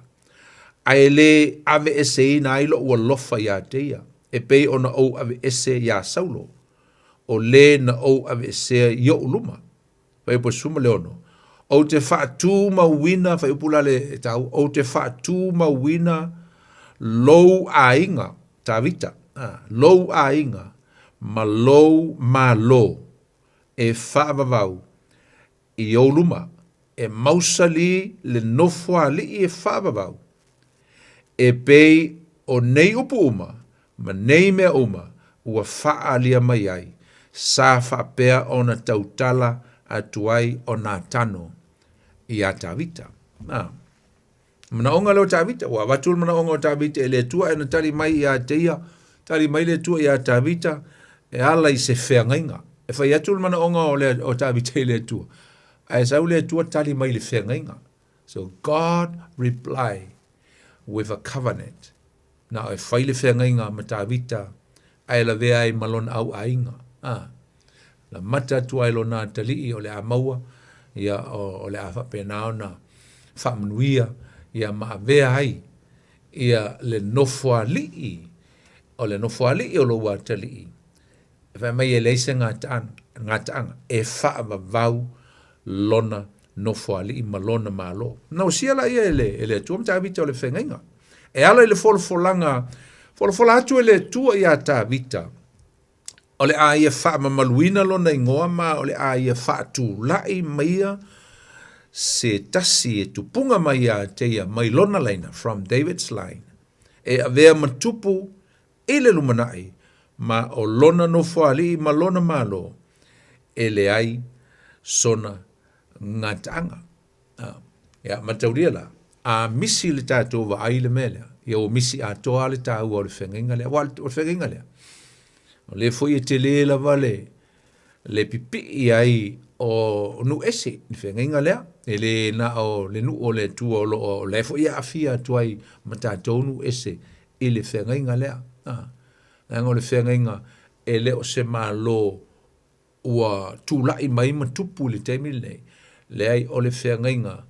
A e lē aveeseina ai loʻu alofa iā te ia, e pei ona ou aveese iā Saulo, o lē na ou aveesea i oʻu luma. Fuaiupu 16. Ou te faatumauina, fuaiupu la le taua, ou te faatumauina lou aiga, Tavita, lou aiga ma lou Malo e faavavau i ou luma, e mausali le nofoalii e faavavau, e pei o nei upu uma ma nei mea uma ua faaalia mai ai, sa faapea ona tautala atu ai o Natano iā Tavita. A. Manaoga lea o Tavita, ua avatu le manaoga o Tavita i le Atua ae na tali mai ia te ia, tali mai le Atua iā Tavita e ala i se feagaiga. E fai atu le manaoga o, le, o Tavita i le Atua, ae sau le Atua tali mai i le feagaiga. So God reply with a covenant. Na o e fai le feagaiga ma Tavita ae lavea ai ma lona au aiga. A, na mata atu ai lona atalii o le a maua, ia o, o le a faapena ona faamanuia, ia ma avea ai ia le nofoalii, o le nofoalii o lou atalii, e fai mai e leai se gataaga e faavavau lona nofoalii ma lona Malo. Na osia laia e le, e le Atua ma Tavita o le feagaiga. E ala i le folafolaga, folafola atu e le Atua iā Tavita, o le a ia faamamaluina lona igoa ma o le a ia faatulai maia se tasi e tupuga mai ia te ia mai lona laina, from David's line, e avea ma tupu i le lumanai ma o lona nofoalii ma lona Malo e leai sona gataaga. Ia, mataulia la, a misi le tatou vaai i le mea lea, ia ua misi atoa le taua o le feagaiga lea. Aua o le feagaiga lea, o lea foi e tele lava le, le pipii ai o nuu ese i le feagaiga lea. E le na o le nuu o le Atua o lo o, o lea foi e aafia atu ai ma tatou nuu ese i le feagaiga lea. Leaga o le feagaiga e le o se Malo ua tulai mai ma tupu i le taimi lenei, leai o le feagaiga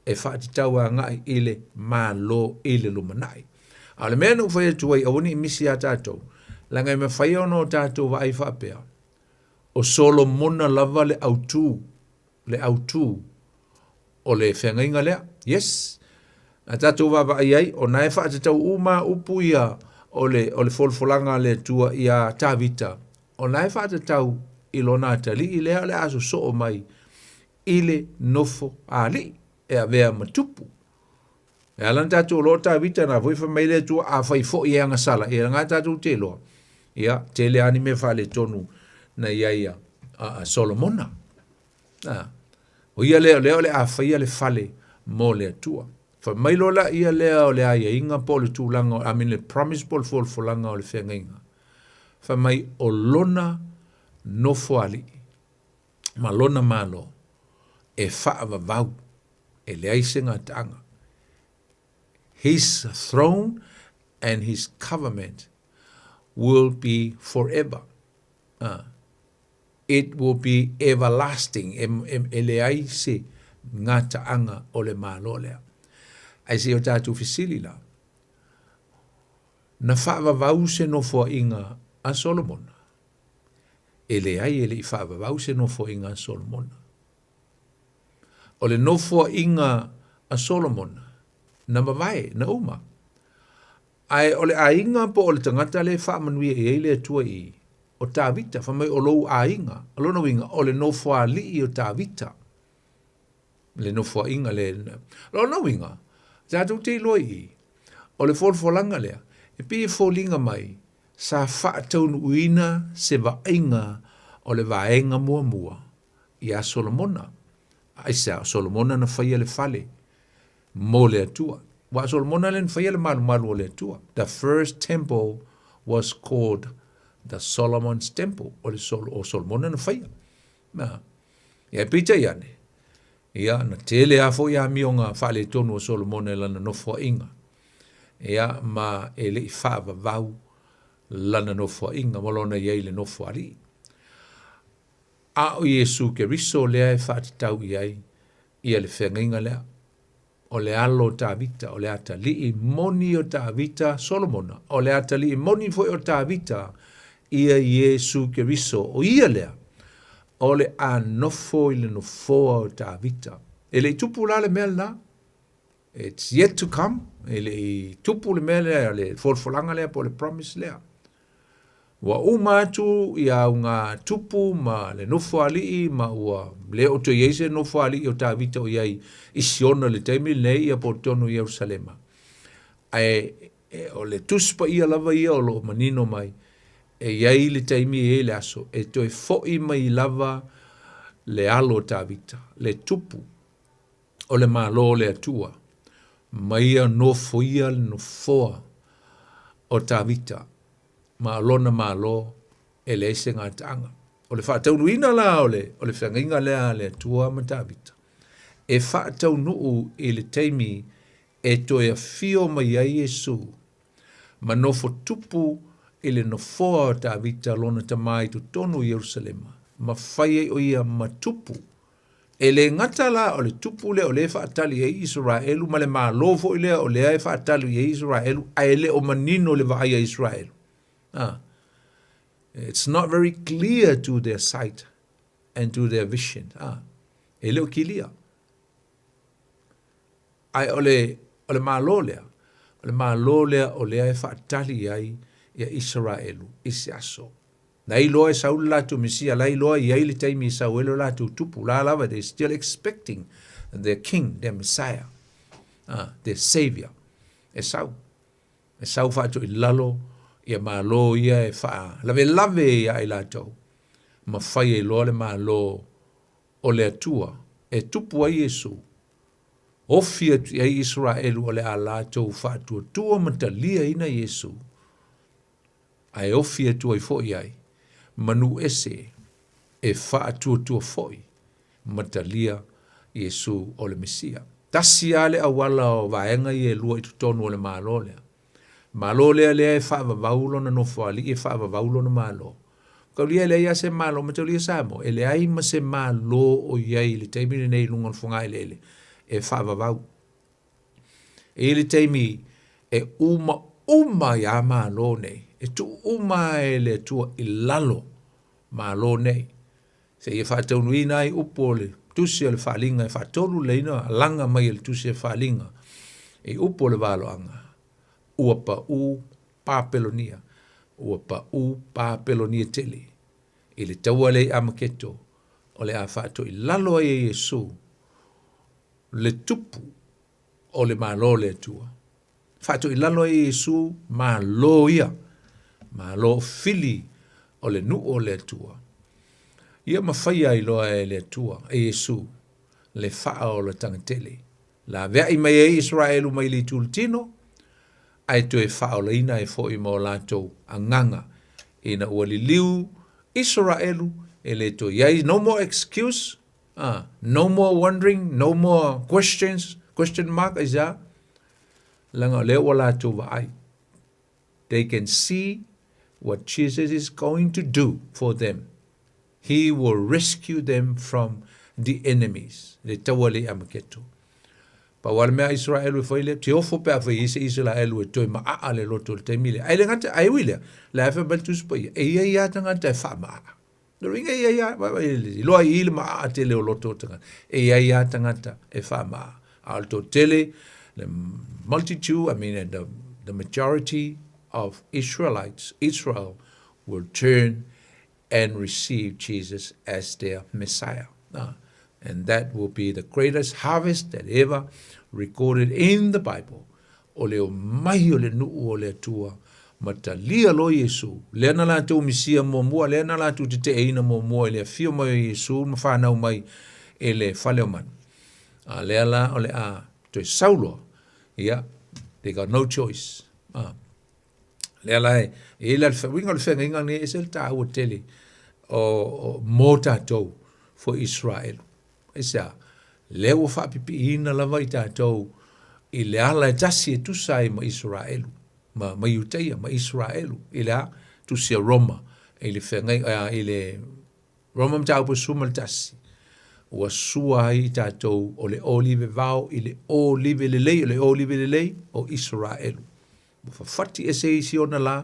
e faatatau agai i le Malo i le lumanai. A o le mea na ou fai atu ai, aua ne i misi ia tatou, leaga e mafai ona o tatou vaai faapea, o Solomona lava le autu, le autu o le feagaiga lea. Yes. A tatou vaavaai ai, o na e faatatau uma upu ia o le, o le folafolaga a le Atua iā Tavita, o na e faatatau i lona atalii lea o le a sosoo mai i le nofo alii e avea ma tupu. E ala ona tatou iloa o Tavita na foi fai mai le Atua a fai foi e agasala, ia na tatou te iloa. Ia, tele lava ni mea faaletonu na i ai a, a Solomona. A, o ia lea, o lea o le a faia le fale mo le Atua. Fai mai loa la ia lea o le aiaiga po o le tulaga, I mean le promise po o le folafolaga o le feagaiga. Fai mai o lona nofoalii ma lona Malo e faavavau, e leai se gataaga. His throne and his government will be forever. Ah. It will be everlasting, e, e, e leai se gataaga o le Malo lea. Ae se i o tatou fesili la, na faavavau se nofoaiga a Solomona? E leai e le i faavavau se nofoaiga a Solomona. O le nofoaiga a Solomona, na mavae, na uma. Ae o le aiga po o le tagata lea e faamanuia i ai le Atua i, o Tavita, fai mai o lou aiga. O lona uiga, o le nofoalii o Tavita, le nofoaiga le. Lona uiga, tatou te iloa i i, o le folafolaga lea, e pei e foliga mai sa faataunuuina se vaaiga o le vaega muamua iā Solomona. Aisea? O Solomona na faia le fale mo le Atua. Aua o Solomona lea na faia le malumalu o le Atua. The first temple was called the Solomon's Temple. O le Sol, o Solomona na faia. Na. Ia, peitai ane, ia, na tele lava foi amioga faaletonu a Solomona i lana nofoaiga. Ia, ma e le i faavavau lana nofoaiga ma lona i ai le nofoalii. A o Iesu Keriso lea e faatatau i ai ia le feagaiga lea. O le alo o Tavita, o le atalii moni o Tavita, Solomona, o le atalii moni foi o Tavita, ia Iesu Keriso, o ia lea, o le a nofo i le nofoa o Tavita. E le i tupu la le mea lena. It's yet to come. E le i tupu le mea lea, le folafolaga lea po o le promise lea. Ua uma atu ia auga tupu ma le nofoalii ma ua le o toe i ai se nofoalii o Tavita o i ai i Siona i le taimi lenei ia po o totonu i Ierusalema. Ae e, o le Tusi Paia lava ia o lo o manino mai e i ai le taimi e i ai le aso e toe fo'i mai lava le alo o Tavita, le tupu o le Malo o le Atua, ma ia nofoia le nofoa o Tavita ma o lona Malo e leai se gataaga. O le faataunuuina la o le, o le feagaiga lea a le Atua ma Tavita, e faataunuu i le taimi e toe afio mai ai Iesu ma nofo tupu i le nofoa o Tavita lona tama i totonu o Ierusalema, ma fai ai o ia ma tupu. E le gata la o le tupu lea o lea e faatali i ai Isaraelu ma le Malo foi lea o lea e faatali i ai Isaraelu, ae le o manino le vaai a Isaraelu. Ah. It's not very clear to their sight and to their vision. Ah. E le o kilia. Ae o le, o le Malo lea, o le Malo lea o lea e faatali i ai ia Isaraelu i se aso. La iloa e sau le latou Mesia, la iloa e i ai le taimi e sau ai lo latou tupu, la lava, they still expecting their king, their Messiah, their savior, e sau. E sau faatoilalo ia Malo ia e faalavelave ia i latou, ma fai ai loa le Malo o le Atua e tupu ai Iesu, ofi atu i ai Isaraelu o le a latou faatuatua ma taliaina Iesu, ae ofi atu ai foi ai ma nuu ese e faatuatua foi ma talia Iesu o le Mesia. Tasi lava le auala o vaega ia e lua i totonu o le Malo lea. Malo lea lea e faavavau lona nofoalii e faavavau lona Malo. Mataulia e leai lava se Malo, mataulia Samoa, e leai ma se Malo o i ai i le taimi lenei i luga o le fogaeleele e faavavau. E i ai le taimi e umauma ai a Malo nei, e tuu uma e le Atua i lalo Malo nei, seia faataunuuina ai upu o le Tusi o le Faaaliga e faatolu leleina alaga mai e le Tusi o le Faaaliga i upu o le valoaga, ua pau Papelonia, ua pau Papelonia tele i le taua lea i Amaketo o le a faatoilalo ai e Iesu le tupu o le Malo o le Atua. Faatoilalo ai e Iesu Malo ia, Malo fili o le nuu o le Atua. Ia ma faia ai loa e le Atua, e Iesu, le faaolataga tele. Laveai mai ai Isaraelu mai le itu o le tino, ae toe faaolaina ai foi ma o latou agaga ina ua liliu Isaraelu e le toe i ai no more excuse, no more wondering, no more questions, question mark aisea, leaga o lea ua latou vaai. They can see what Jesus is going to do for them. He will rescue them from the enemies. Le taua le Amaketo. Pau lava le mea a Isaraelu e fai lea, te ofo pe a fai i ai se Isaraelu e toe maaa le loto i le taimi lea. Ai le gata, ai ui lea, le a fai mai le Tusi Paia, e i ai lava tagata e faamaaa. Lona uiga e i ai lava, iloa i i le maaa tele o loto o tagata, e i ai lava tagata e faamaaa. A o le toatele, the multitude, I mean the majority of Israelites, Israel will turn and receive Jesus as their Messiah. And that will be the greatest harvest that ever recorded in the Bible. O le omai o le nuu o le Atua ma talia loa Iesu. Lea na latou misia muamua, lea na latou teteeina muamua i le afio mai o Iesu ma fanau mai i le fale o manu. A lea la o le a toe sau loa, ia, they got no choice. Ah. Lea la e i ai la le uiga o le feagaiga lenei e ese le taua tele o, o mō tātou for Israel. Aisea? Lea ua faapipiiina lava i tātou i le ala e tasi e tusa ai ma Isaraelu, ma, ma Iutaia, ma Isaraelu, i le a? Tusi a Roma, i le feagai, uh, i le Roma mataupu e 11, ua sua ai i tātou o le olive vao i le olive lelei, o le olive lelei o Isaraelu. Ua fafati ese i isi ona lā,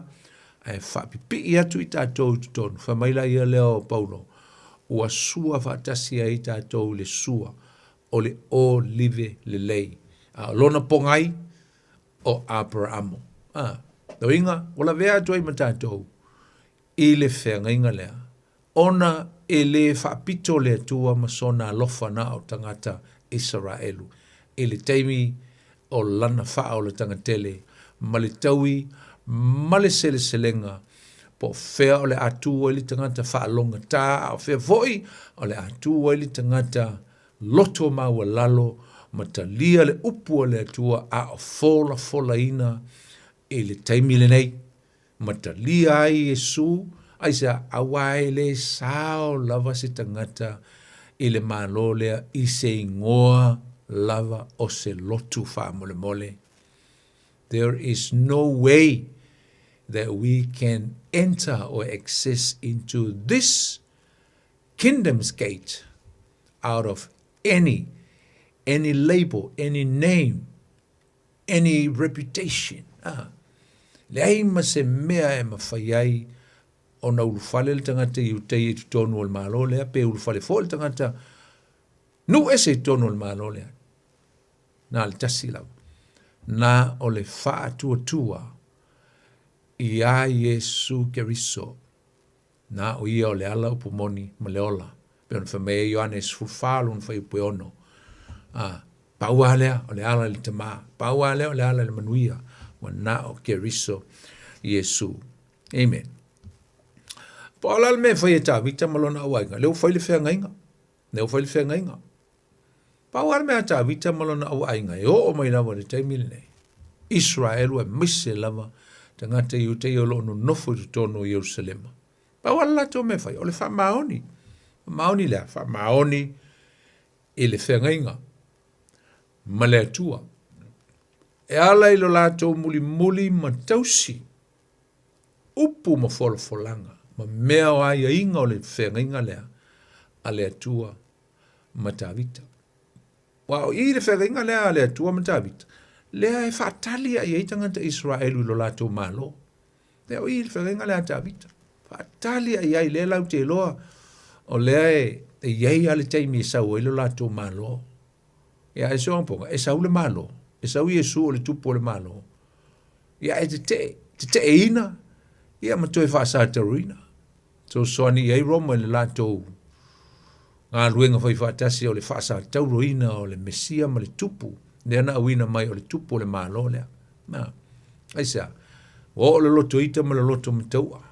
ae faapipii atu i tātou i totonu. Fai mai la ia lea o Paulo, ua sua faatasi ai tātou i le sua o le olive lelei, a o lona pogai o Aperamo. A, uiga, ua lavea atu ai ma tatou i le feagaiga lea, ona e lē faapito le Atua ma sona alofa na o tagata Isaraelu i le taimi o lana faaolataga tele ma le taui ma le seleselega po o fea o le a tu ai le tagata faalogata a o fea foi o le a tu ai le tagata loto maualalo ma talia le upu a le Atua a o folafolaina i le taimi lenei ma talia ai Iesu, aisea, auā e le sao lava se tagata i le Malo lea i se igoa lava o se lotu faamolemole. There is no way that we can enter or access into this kingdom's gate out of any any label, any name, any reputation. Ah. Leai ma se mea e mawhai ai ona ulufale le tagata i utei i totonu o le Malo lea, pe ulufale foi le tagata nuu ese i totonu o le Malo lea. Na le tasi lava. Na o le faatuatua iā Iesu Keriso. Na o ia o le ala upu moni ma le ola. Pei ona fai mai ai Ioane 14 lona fuaiupu e 6. A, pau lava lea o le ala i le Tama, pau lava lea o le ala i le manuia, ua na o Keriso Iesu. Amen. Po o le a le mea e fai e Tavita ma lona auaiga, lea ua fai le feagaiga, lea ua fai le feagaiga. Pau lava le mea a Tavita ma lona auaiga e oo mai lava i le taimi lenei, Israelu aemaise lava tagata Iutaia o lo o nonofo i totonu o Ierusalema. Pau lava le latou mea e fai, o le faamaoni. Faamaoni le a? Faamaoni i le feagaiga ma le Atua. E ala i lo latou mulimuli ma tausi upu ma folafolaga ma mea o aiaiga o le feagaiga lea a le Atua ma Tavita. Ua o i le feagaiga lea a le Atua ma Tavita, lea e faatali ai ai tagata Israelu i lo latou Malo. Lea o i le feagaiga lea a Tavita. Faatali ai ai lea lau te iloa o lea e, e i ai lava le taimi e sau ai lo latou Malo. Ia e se ponga, e sau le Malo, e sau Iesu o le tupu o le Malo. Ia e tete'e, tete'eina, ia ma toe faasataruina. Fesoasoani i ai Roma i le latou galuega faifaatasi o le faasatauroina o le Mesia ma le Tupu, lea na auina mai o le Tupu o le Malo lea. Na, aisea? Ua oo le loto ita ma le loto mataua.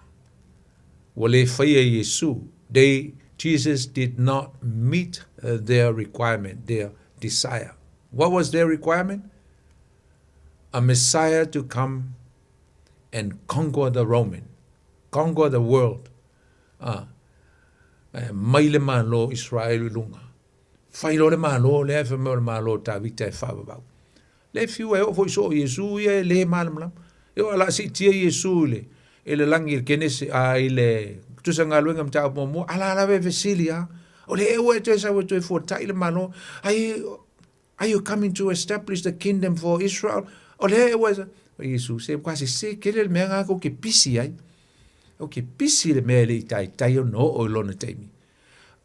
Ua le faia e Iesu. They, Jesus did not meet their requirement, their desire. What was their requirement? A Messiah to come and conquer the Roman, conquer the world. Ah, eh, mai le Malo Israel i lunga. Fai loa le Malo lea e fai mai o le Malo o Tavita e faavavau. Le fiu e oo foi soo Iesu ia e le malamalama. E oo a la siitia Iesu i le, i le lagi i le Kenese, a i le tusa galuega mataupu muamua, a la lava e fesili a. O le ea ua e toe sau e toe fuatai le Malo. Ai, Are you coming to establish the kingdom for Israel? O lea e ua o Iesu, se ua sese tele le mea ngā kou ke pisi ai. O ke pisi le mea e le i taitai ona oo i lona taimi.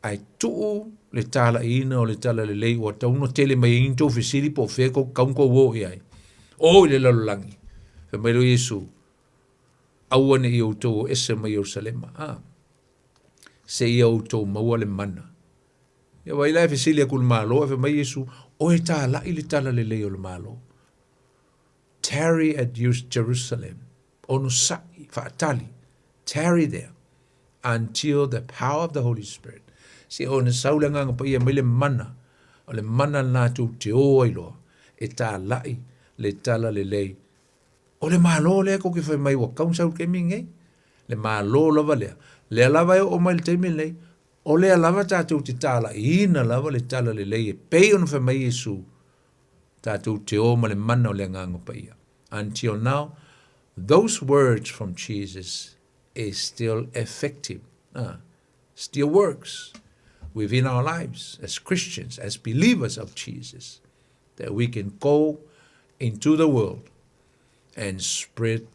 Ae tuu le talaiina o le talalelei ua tatau ona tele mai ai ni tou fesili po o fea kou tatau ona kou o i ai. O i le lalolagi. Fai mai lea o Iesu, aua ne i outou o ese mai Ierusalema. Ah, seia outou maua le mana. Ia vaai la e fesili atu i le Malo, ae fai mai Iesu, O e tālaʻi le talalelei o le Malo. Tarry at Jerusalem, onosaʻi, faatali, tarry there until the power of the Holy Spirit. Se ona sau le Agaga Paia mai le mana, o le mana lena tou te o ai loa, e tālaʻi le talalelei o le Malo lea kou ke fai mai ua tatau ona sau i le taimi lenei. Le Malo lava lea, lea lava e oo mai i le taimi lenei, O lea lava tatou te talaiina lava le talalelei e pei ona fai mai Iesu, tatou te o ma le mana o le Agaga Paia. Until now, those words from Jesus is still effective, still works within our lives as Christians, as believers of Jesus, that we can go into the world and spread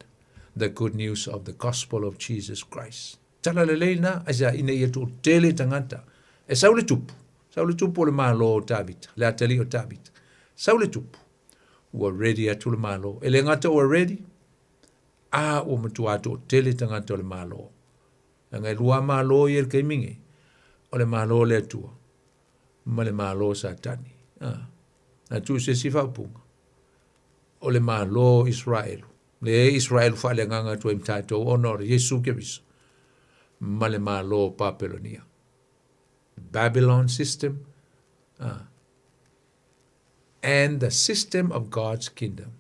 the good news of the gospel of Jesus Christ. Tala lelei na, aisea, ina ia toatele tagata. E sau le tupu, Sau le tupu o le Malo o Tavita, le atalii o Tavita. Sau le tupu, ua ready atu le Malo. E le gata ua ready, a ua matua toatele tagata o le Malo. Leaga e lua Malo ia i le taimi nei, o le Malo o le Atua ma le Malo o Satani. A, na tuu se isi faaupuga, o le Malo o Israelu, le Israelu faaleagaga atu ai ma tatou ona o le Iesu Keriso, ma le Malo o Papelonia. Babylon system and the system of God's kingdom.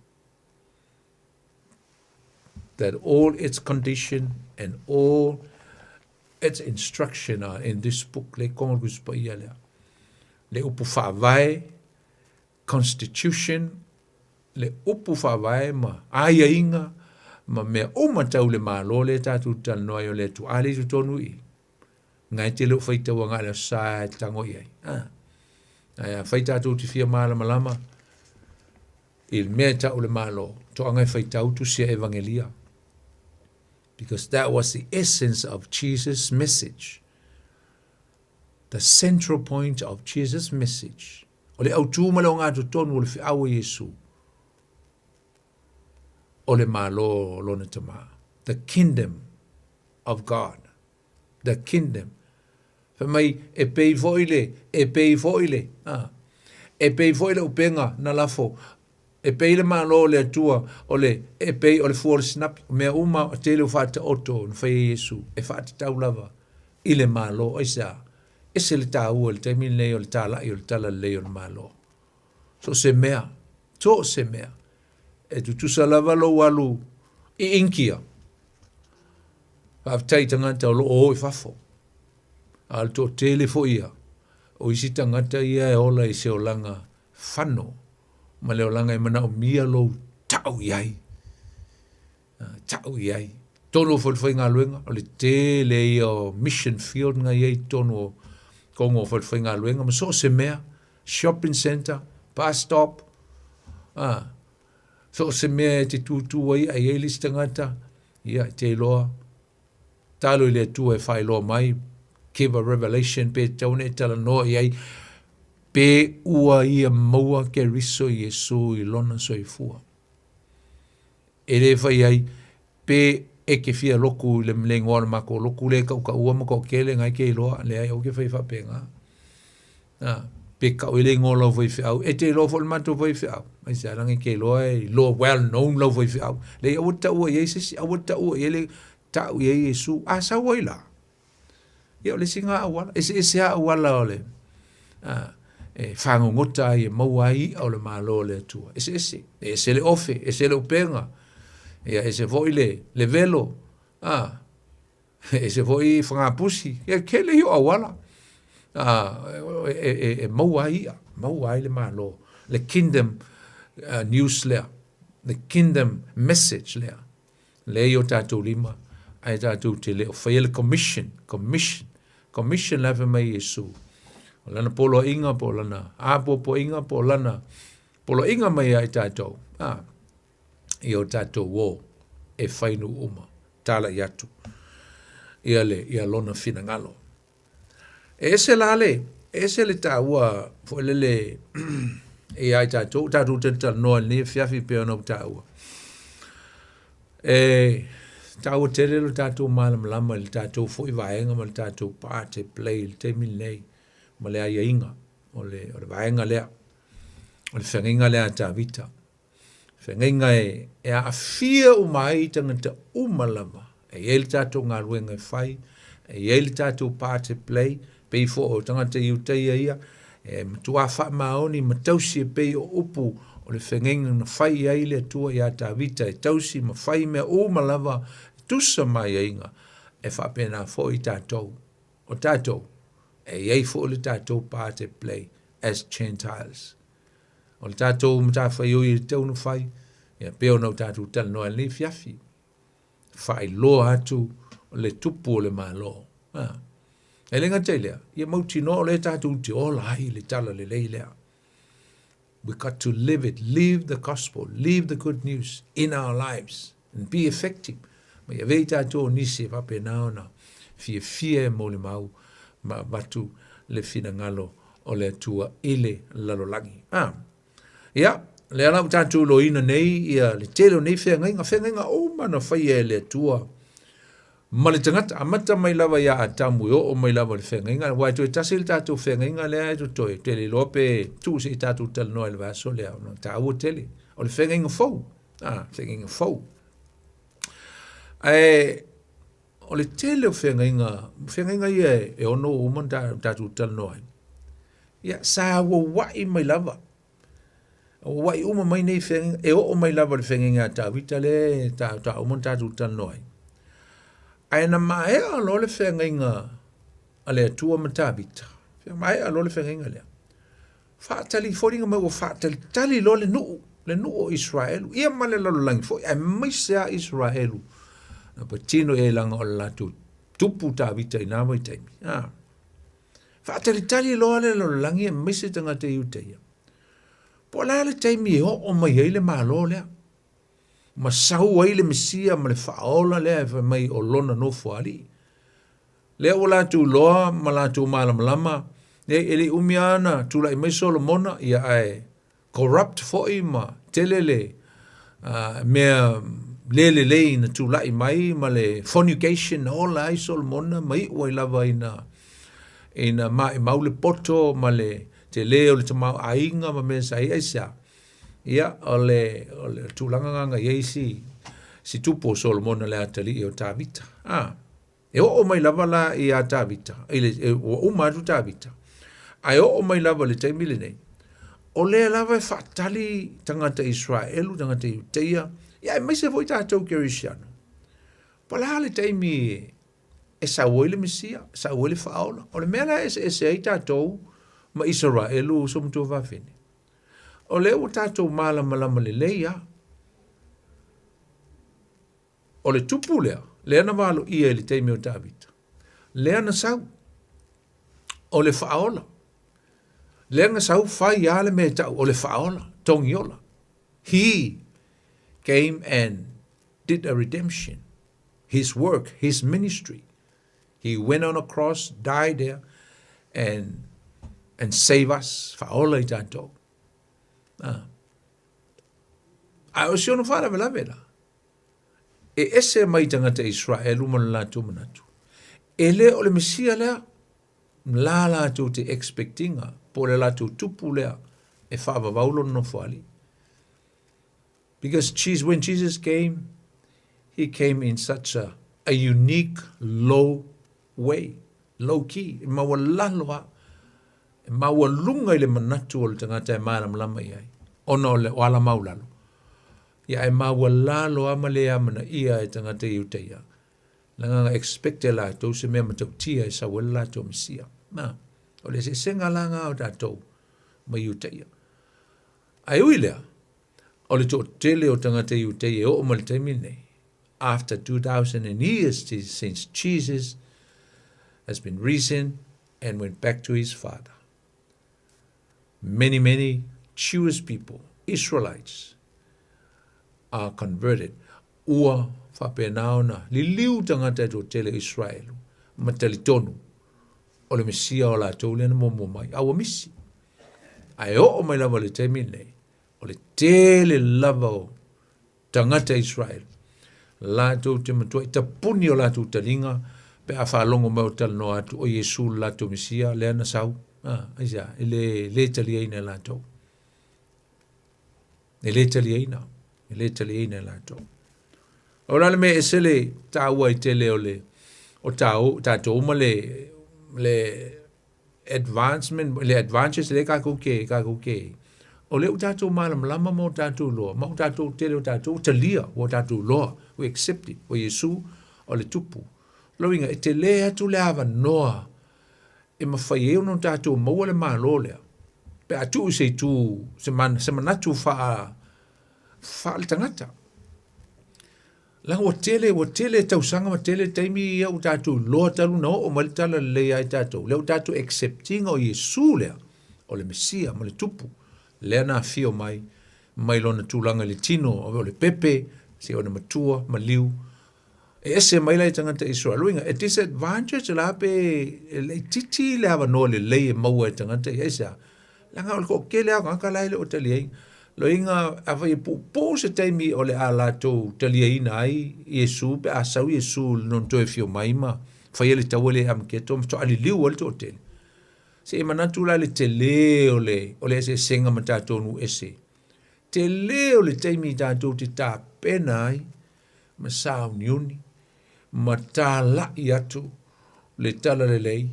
That all its condition and all its instruction are in this book, le konga le kusipa lea. Le upu whaavae, constitution, le upu whaavae ma aiaiga ma mea uma tau le Malo lea tatou te talanoa ai o le Atua. A le i totonu i i. Ngai te le o faitau agai le aso sa e tago i ai. Ah. Ae afai tatou te fia malamalama i le mea e tau le Malo, toaga e faitau tusi a Evangelia. Because that was the essence of Jesus' message. The central point of Jesus' message. O le autū ma le ogatotonu o le feau a Iesu. O le Malo o lona Tama. The kingdom of God. The kingdom. Fai mai, e pei foi le, e pei foi le, ah, e pei foi le upega na lafo, e pei le Malo o le Atua, o le, e pei o le fua o le sinapi, o mea uma o tele o faataoto na fai e Iesu, e faatatau lava i le Malo. Aisea? Ese le taua i le taimi lenei o le talai o le talalelei o le Malo. So o se mea, so o se mea, e tutusa lava lou alu i Inikia. Faafetai i tagata o lo o o i fafo. A o le toatele foi ia, o isi tagata ia e ola i se olaga fano ma le olaga e manaomia lou tau i ai. Tau i ai. Tonu o falefaigaluega, o le tele ia o mission field na i ai i totonu o kongo o falefaigaluega ma so o se mea, shopping centre, bus stop, a, so o se mea e te tūtū ai a i ai le isi tagata, ia, e te iloa, talo i le Atua e faailoa mai, give a revelation, pe tatau ona e talanoa i ai, pe ua ia maua Keriso Iesu i lona soifua. E le fai ai, pe e ke fia loku i le le ingoa o le makou loku lea e kaʻukaʻua ma toʻatele na e ke iloa, leai aua ke fai faapena. A, pe kau ai le ingoa o lau faifeau, e te iloa foi le matou faifeau. Aisea, leaga e ke iloa e iloa well known lau faifeau. Leai, aua te taua i ai se isi, aua te taua i ai le tau i ai Iesu. A sau ai la? Ia, o le isi lena auala. Eseese lava auala o le, a, e fagogota ai e maua ai i'a o le Malo o le Atua. Eseese. E ese le ofe, ese le upega, ia ese foi le, le velo, a, ese foi fagapusi. Ia, tele ia o auala, a, e, e, e maua ai i'a, maua ai le Malo, le kingdom uh, news lea, the kingdom message lea. Lea i o tatou lima, ae tatou te le o faia le commission, commission, commission la e fai mai Iesu. O lana poloaiga po o lana apoapoaiga po o lana poloaiga mai ia i tatou, a, i o tatou o e fai nuu uma, talai atu ia le, ia lona finagalo. E ese la le, e ese le taua foi lele ia i tatou, tatou te talanoa i lenei afiafi pei ona ou taua. E taua tele lo tatou malamalama i le tatou foi vaega ma le tatou part e play i le taimi lenei ma le aiaiga o le, o le vaega lea, o le feagaiga lea a Tavita. Feagaiga e, e aafia uma ai tagata uma lava. E i ai le tatou galuega e fai, e i ai le tatou part e play, pei foi o tagata Iutaia ia, e matuā faamaoni ma tausi e pei o upu o le feagaiga na fai ai le Atua iā Tavita e tausi ma fai mea uma lava e tusa ma aiaiga, e faapena foi tatou. O tatou, e i ai foi le tatou part e play as Gentiles. O le tatou matafaioi e tatau ona fai, ia pei ona o tatou talanoa i lenei afiafi, faailoa atu le tupu o le Malo. Ha. E le gata i lea, ia mautinoa o lea tatou te ola ai le talalelei lea. We got to live it, live the gospel, live the good news in our lives and be effective. Ma ia avea i tatou o nisi e faapena ona fiafia e molimau ma avatu le finagalo o le Atua i le lalolagi. A. Ia, lea la ua tatou iloaina nei ia le tele o nei feagaiga, feagaiga uma na faia e le Atua ma le tagata, amata mai lava ia Atamu e oo mai lava i le feagaiga, aua e toe tasi le tatou feagaiga lea e totoe, ou te le iloa pe tuu se i tatou talanoa i le vaiaso lea, ona e taua tele. O le feagaiga fou, a, feagaiga fou. Ae o le tele o feagaiga, feagaiga ia e ono ua uma ona tatou talanoa ai, ia sa auauai mai lava, auauai uma mai nei feagaiga, e oo mai lava i le feagaiga a Tavita lea faatoa uma ona tatou talanoa ai. Ae na maea loa le feagaiga a le Atua ma Tavita, maea loa le feagaiga lea, faatali foliga mai ua faatalitali loa le nuu, le nuu o Isaraelu, ia ma le lalolagi foi, aemaise lava Isaraelu na patino i ai leaga o le latou tupu Tavita i na vaitaimi. A. Faatalitali loa le lalolagi aemaise tagata Iutaia. Po o le a le taimi e oo mai ai le Malo lea, ma sau ai le Mesia ma le Faaola lea e fai mai o lona nofoalii. Lea ua latou iloa ma latou malamalama, e le i umi lava ona tulai mai Solomona, ia ae corrupt foi ma tele le mea le lelei na tulai mai ma le fornication na ola ai Solomona ma iu ai lava ina ina maimau le poto ma le tele o le tamaoaiga ma mea sa i ai. Aisea? Ia, o le, o le tulaga lena na i ai si, si tupu o Solomona le atalii o Tavita. Ah. E oo mai lava la iā Tavita, i le, e, ua uma atu Tavita, ae oo mai lava i le taimi lenei, o lea lava e faatali tagata Israelu, tagata Iuteia, ia aemaise foi tatou Kerisiano. Po o le a le taimi e sau ai le Mesia, sau ai le Faaola. O le mea la e eseese ai tatou ma Isaraelu, uso ma tuafafine, o lea ua tatou malamalama lelei lava O le tupu lea, lea na valoia i le taimi o Tavita, lea na sau, o le faaola. Lea na sau fai lava le mea e tau o le faaola, togiola. He came and did a redemption. His work, his ministry. He went on a cross, died there, and, and save us, faaola i tatou. Ah. A o si ona faalavelave la, e ese mai tagata Israelu ma lo latou manatu. E le o le Mesia lea, la latou te expectinga, po o le latou tupu lea e faavavau lona nofoalii. Because Jesus, when Jesus came, he came in such a, a unique, low way, low key, e maualalo lava, e maualuga i le manatu o le tagata e malamalama i ai, ona o le o ala maulalo. Ia e maualalo lava ma le amanaia e tagata Iutaia, leaga na expect e latou se mea matautia e sau ai le latou Mesia. Na, o le eseesega la na o tatou ma Iutaia. Ae ui lea, o le toatele o tagata Iutaia e oo mai le taimi lenei, after 2000 and years since Jesus has been risen and went back to his father. Many, many Jewish people, Israelites, are converted. Ua faapena ona liliu tagata e toatele o Israelu ma talitonu o le Mesia o latou lea na muamua mai, a ua misi. Ae oo mai lava i le taimi lenei, o le tele lava o tagata Israel, latou te matuai tapuni o latou taliga pe a faalogo mai o talanoa atu o Iesu le latou Mesia lea na sau. Ah, aisea, e le, le taliaina e latou. E le taliaina, e le taliaina e latou. O le a le mea e ese le taua ai tele o le o tāu, tātou ma le, le advancement, le advantage lea kākou ke, kākou ke, o lea ua tātou malamalama ma o tātou iloa, ma o tātou tele o tātou, ua talia, ua tātou iloa, we accept it, o Iesu, o le tupu. Lona uiga, e tele atu le avanoa e mafai ai ona tātou maua le Malo lea, pe a tuu i se itu, se, man, se manatu faa, faaletagata. Leaga ua tele, ua tele tausaga ma tele taimi ia ua tatou iloa talu na oo mai le tala lelei ia i tatou. Lea ua tatou accept ina o Iesu lea, o le Mesia ma le Tupu, lea na afio mai, mai lona tulaga i le tino, o le pepe, seia ona matua, maliu, E ese mai la i tagata Israel. Lona uiga, e disadvantage la pe e laitiiti le avanoa lelei e maua e tagata ia. Aisea? Leaga o le toatele lava o tagata la e le o taliaina. Lona uiga, afai e puupuu se taimi o le a latou taliaina ai Iesu pe a sau Iesu i lona toe afio mai ma faia le taua lea i Amaketo ma faatoa liliu ai le toatele. Se i manatu la i le tele o le, o le eseesega ma tatou nuu ese. Tele o le taimi tatou te tapena ai ma sauniuni ma talai atu le talalelei.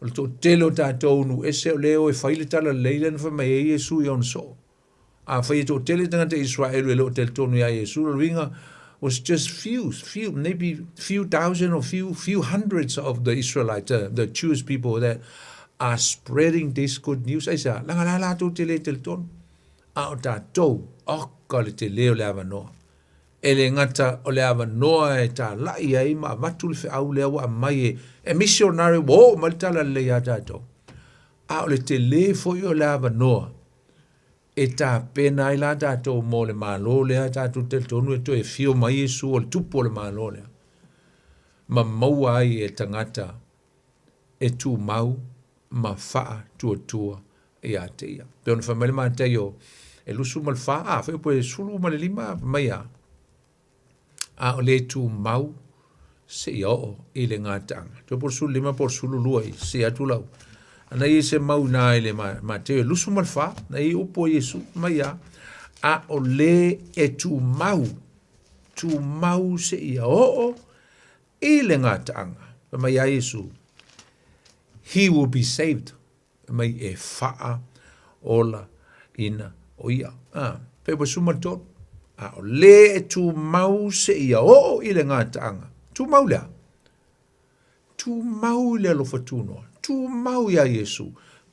O le toatele o tatou nuu ese o lea e o e fai le talalelei lea na fai mai ai Iesu i ona soo. Afai e toatele tagata Israelu e le o talitonu iā Iesu, lona uiga was just few, few, maybe few thousand or few, few hundreds of the Israelites, the Jewish people that are spreading this good news. Aisea? Leaga la latou te le talitonu. A o tatou, oka le tele o le avanoa. E le gata o le avanoa e talai ai ma avatu le feau lea ua aumai e, e misionare ua oo mai le talalelei iā tatou. A o le tele foi o le avanoa e tapena ai la tatou mo le Malo lea tatou te talitonu e toe afio mai Iesu o le tupu o le Malo lea ma maua ai e tagata e tumau ma faatuatua ia te ia. Pei ona fai mai le Mataio e 24, a fai upu e 15, fai mai a, a o le tumau seia oo i le gataaga. Toe po o le 15 po o le 12 i sese atu lau. Ana i se mau nā i le Mateo e 24, na i upu o Iesu mai a, a o le e tumau, tumau seia oo i le gataaga. Fai mai a Iesu, he will be saved. Fai mai e whaa ola ina o ia. Ah, fai ua suma tolu. A o le e tumau seia oo i le gataaga. Tumau lea. Tumau i le alofa tunoa. Tumau iā Iesu.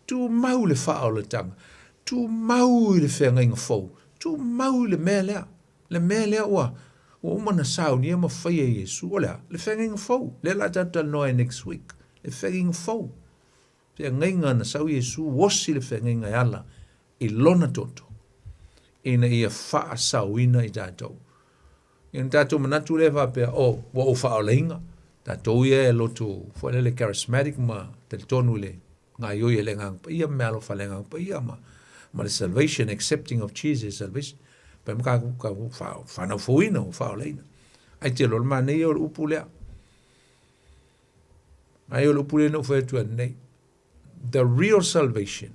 Tumau i le faaolataga. Tumau i le feagaiga fou. Tumau i le mea lea. Le mea lea ua ua uma ona saunia ma faia e Iesu. O le a? Le feagaiga fou. Lea o le a tatou talanoa ai next week. Le feagaiga fou. Feagaiga na sau Iesu osi le feagaiga e ala i lona toto ina ia faasaoina i tatou. Ia ona tatou manatu lea faapea, oh, ua ou faaolaina, tatou ia e lotu foi lele charismatic ma talitonu i le gaioi e le Agaga Paia ma meaalofa a le Agaga Paia ma, ma le salvation, accepting of Jesus salvation. Pe ma ka, ka whanau fouina o faaolaina. Ai te loa le manaia o le upu lea. Ai o le upu lea na ou fai atu nei. The real salvation.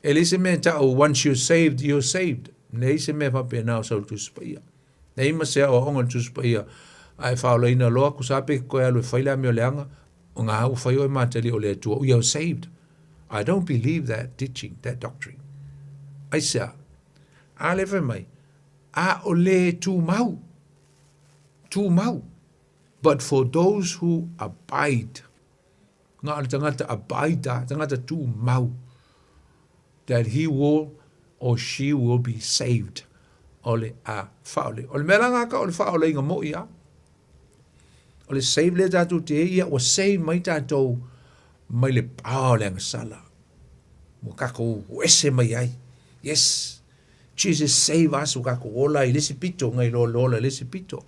E leai se mea e ta'u once you're saved, you're saved. Leai se mea faapena o sau le Tusi Paia. Leai ma se aoaoga o le Tusi Paia a e faaolaina loa aku sa pe koe alu e fai le amio leaga, o ngā ua fai oe matali o le Atua, we are saved. I don't believe that teaching, that doctrine. Aisea? A le fai mai, a o le tumau, tumau. But for those who abide, Nga o le tangata abide, tangata tumau, that he will or she will be saved. O le a whaole. O le mea la ngā ka o le whaole inga mo ia. O le save le tātou te ia, ua save mai tātou mai le pā o le agasala. Ua kākou ese mai ai. Yes, Jesus save us, ua kākou ola i le isi pito, ngai loa le ola i le isi pito.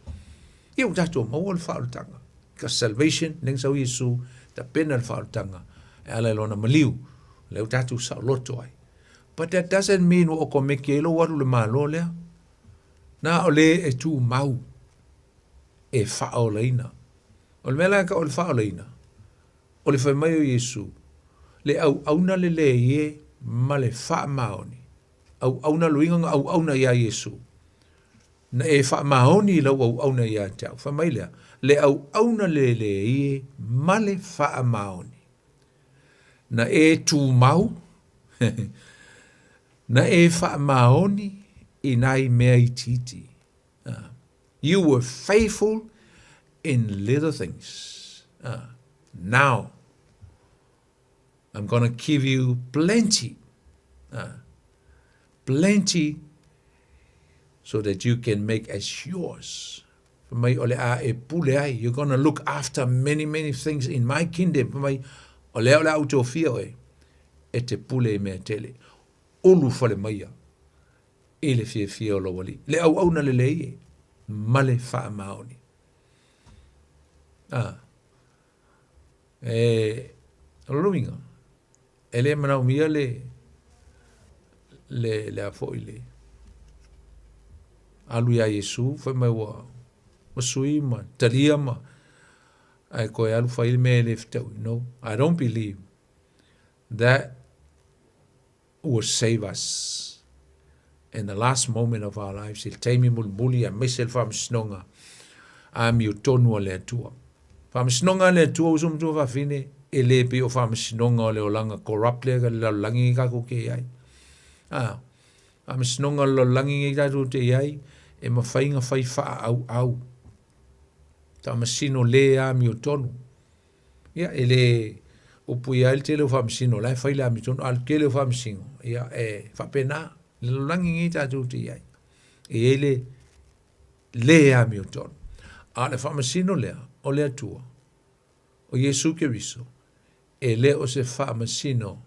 Ia ua tātou maua le whaoletanga. Ka salvation, leng sau Iesu, tapena le faaolataga, e ala i lona maliu, lea ua tatou saoloto ai. But that doesn't mean ua okomeki ai lou alu i le Malo lea. Na o le e tumau e faaolaina. O le mea la e tau o le faaolaina, o le fai mai o Iesu, le auauna lelei e ma le faamaoni. Auauna luiga na auauna iā Iesu. Na e faamaoni i lau auauna ia te au. Fai mai lea, Le auauna lelei e ma le faamaoni. Na e tumau, na e faamaoni i nai mea itiiti. You were faithful in little things. Now, I'm gonna give you plenty. Plenty so that you can make as yours. Fai mai o le a e pule ai. You're gonna look after many, many things in my kingdom. Fai mai, o lea o le a ou tofia oe e te pule i mea tele. Ulu fale maia i le fiafia o lou alii. Le auauna lelei e, ma le faamaoni. A, e, o lona uiga, e le manaomia le, le, le a foi le, alu iā Iesu fai mai ua, ua sui ma talia ma, ae toe alu fai le mea e le fetaui. No, I don't believe that will save us in the last moment of our lives, i le taimi mulimuli aemaise le faamasinoga amiotonu a le Atua. Faamasinoga a le Atua uso matua fafine, e le pei o faamasinoga o le olaga corrupt lea ka le lalolagi nei tatou te i ai. Ah, faamasinoga o le lalolagi nei tatou te i ai, e mafai ona fai faaauau. Faamasino le amiotonu. Ia, e le upuia ai le tele o faamasino, o la e fai le amiotonu, a o le tele o faamasino, ia, e faapena, le lalolagi nei tatou te i ai, e i ai le le amiotonu. A o le faamasino lea, o le Atua, o Iesu Keriso, e le o se faamasino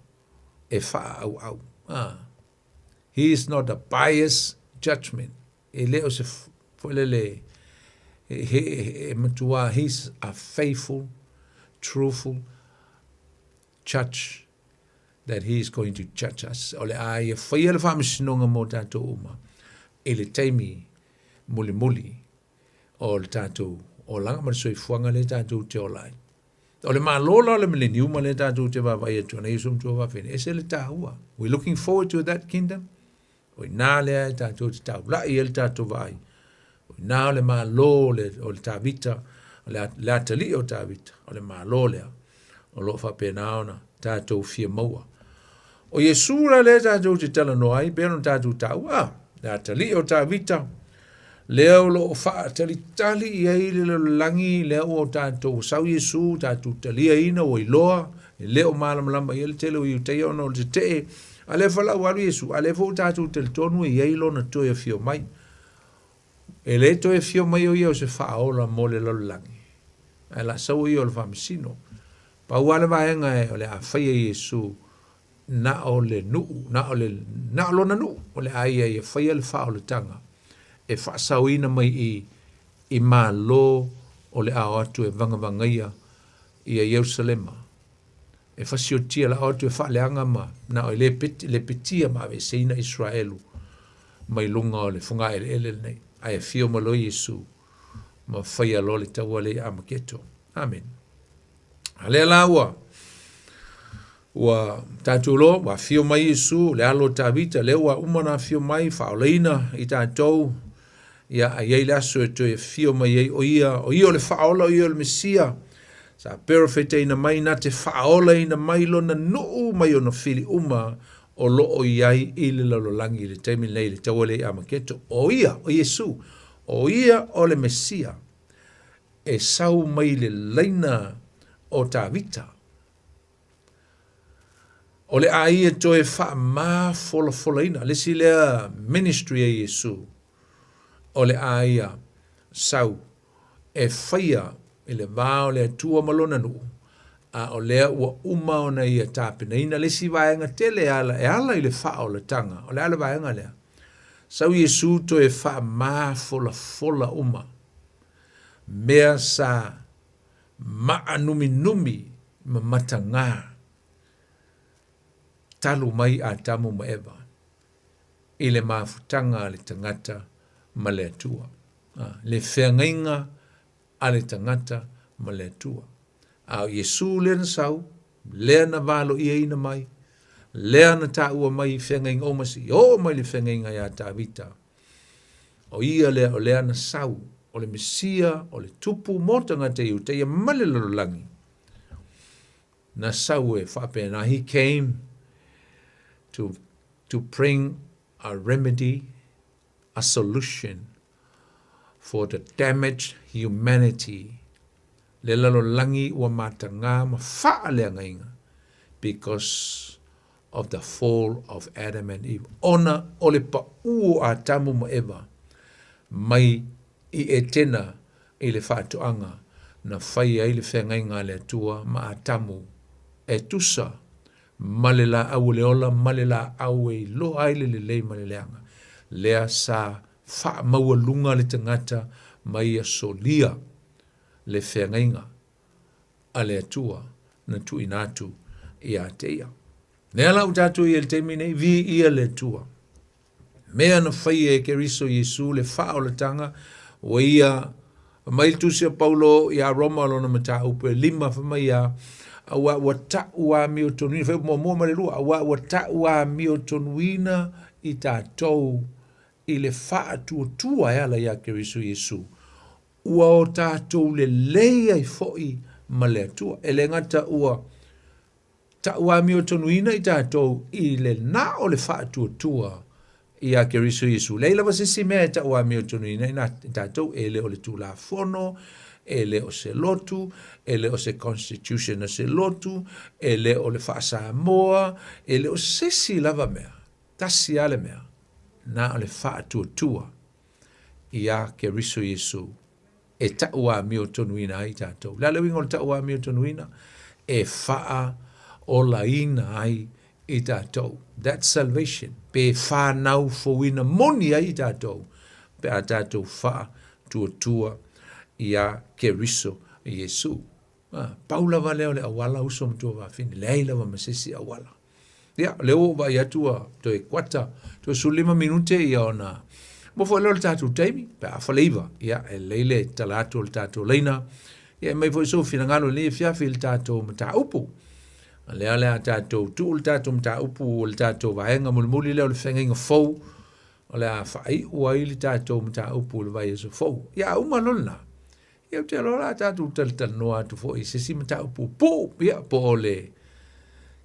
e faaauau. Ah. He is not a biased judgment. E le o se foi lele he, he, he matua, he's a faithful, truthful judge that he is going to judge us. O le a ia whaia le whaamasinoga mō tātou uma i le taimi mulimuli o le tātou olaga ma le soifuaga lea tātou te ola ai. O le Malo la o le mileniuma lea tātou te vaavaai atu ana Iesu matua faafine, ese le tāua. We're looking forward to that kingdom. O inā lea e tātou te taulai ai le tātou vaai. O inā o le Malo o le, o le Tāvita, o le, le atalii o Tāvita, o le Malo lea, o lo o faapena ona tātou fia maua. O Iesu la lea tātou te talanoa ai, pei ona tātou taua, ah, le atalii o Tāvita, lea o lo o faatalitali i ai le lalolagi, lea ua tātou sau Iesu, tātou taliaina, ua iloa, e le o malamalama i ai le tele o Iutaia ona o le tetee, a lea falau alu Iesu, a lea foi ua tātou talitonu e i ai lona toe afio mai. E le toe afio mai o ia o se faaola mo le lalolagi, ae la sau o ia o le faamasino. Pau lava le vaega e o le a faia Iesu na o le nuu, na o le, na o lona nuu, o le a ia ia faia le faaolataga e faasaoina mai i i Malo o le a o atu e vagavagaia ia Ierusalema, e fasiotia la o atu e faaleaga ma na o e le peti, le petia ma aveeseina Israelu mai luga o le fogaeleele lenei, ae afio mai loa Iesu ma faia loa le taua lea i Amaketo. Amen. A lea la ua ua tatou loa, ua afio mai Iesu, le alo o Tavita, lea ua uma ona afio mai, faaolaina i tatou, ia, a i ai le aso e toe afio mai ai o ia, o ia o le faaola, o ia o le Mesia, sa perofetaina mai na te faaolaina mai lona nuu mai ona fili uma o lo o i ai i le lalolagi i le taimi lenei i le taua lea i Amaketo. O ia, o Iesu, o ia o le Mesia e sau mai le laina o Tavita. O le a ia toe faamafolafolaina, le isi lea ministry a Iesu, o le a ia sau e faia i le va o le Atua ma lona nuu, a o lea ua uma ona ia tapenaina le isi vaega tele e ala, e ala i le faaolataga. O le a le vaega lea? Sau Iesu toe faamafolafola uma mea sa maanuminumi ma matagā talu mai Atamu ma Eva i le mafutaga a le tagata ma le Atua. Le feagaiga a le tagata ma le Atua. A o Iesu lea na sau, lea na valoiaina mai, lea na taua mai i feagaiga uma seia oo mai le feagaiga iā Tavita, O ia lea o lea na sau, o le Mesia, o le Tupu mo tagata Iutaia ma le lalolagi. Na sau e faapena, he came to, to bring a remedy, a solution for the damaged humanity le lalolagi ua matagā ma faaleagaina because of the fall of Adam and Eve, ona o le paʻū o Atamu ma Eva mai i Etena i le faatoaga na fai ai le feagaiga a le Atua ma Atamu e tusa ma le laau o le ola ma le laau e iloa ai le lelei ma le leaga, lea sa faamaualuga le tagata ma ia solia le feagaiga. a le Atua na tuuina atu ia te ia. Lea la ua tatou i ai i le taimi nei, viia le Atua. Mea na faia e Keriso Iesu le faaolataga, ua ia fai mai le tusi a Paulo iā Roma lona mataupu e lima, fai mai ia, auā ua ta'u amiotonuina, fai muamua ma le lua, auā ua ta'u amiotonuina i tatou i le faatuatua e ala iā Keriso Iesu, ua o tatou lelei ai foi ma le Atua. E le gata ua ta'u amiotonuina i tatou i le na o le faatuatua iā Keriso Iesu. Leai lava se isi mea e ta'u amiotonuina i tatou, e le o le Tulafono, e le o se lotu, e le o se constitution a se lotu, e le o le faa-Samoa, e le o se isi lava mea. Tasi lava le mea, na o le faatuatua iā Keriso Iesu e ta'u amiotonuina ai tatou. O le a le uiga o le ta'u amiotonuina? E faaolaina ai i tatou. That's salvation. Pe whanau fouina moni ai i tatou, pe a tatou faatuatua iā Keriso Iesu. Ah, pau lava lea o le auala uso ma tuafafine, leai lava ma se isi auala. Ia, lea ua ou vaai atu ua toe kuata, toe 15 minute ia ona mo foi lea o le tatou taimi, pe a afa le iva, ia, e lelei le tala atu o le tatou laina, ia e mai foi sou finagalo i lenei afiafi i le tatou mataupu. A lea o le a tatou tuu le tatou mataupu o le tatou vaega mulimuli lea o le feagaiga fou, o le a faaiu ai le tatou mataupu i le vaiaso fou. Ia, a uma loa lena, Ia ou te iloa o le a tatou talatalanoa atu foi i se isi mataupu pupuu, ia, po o le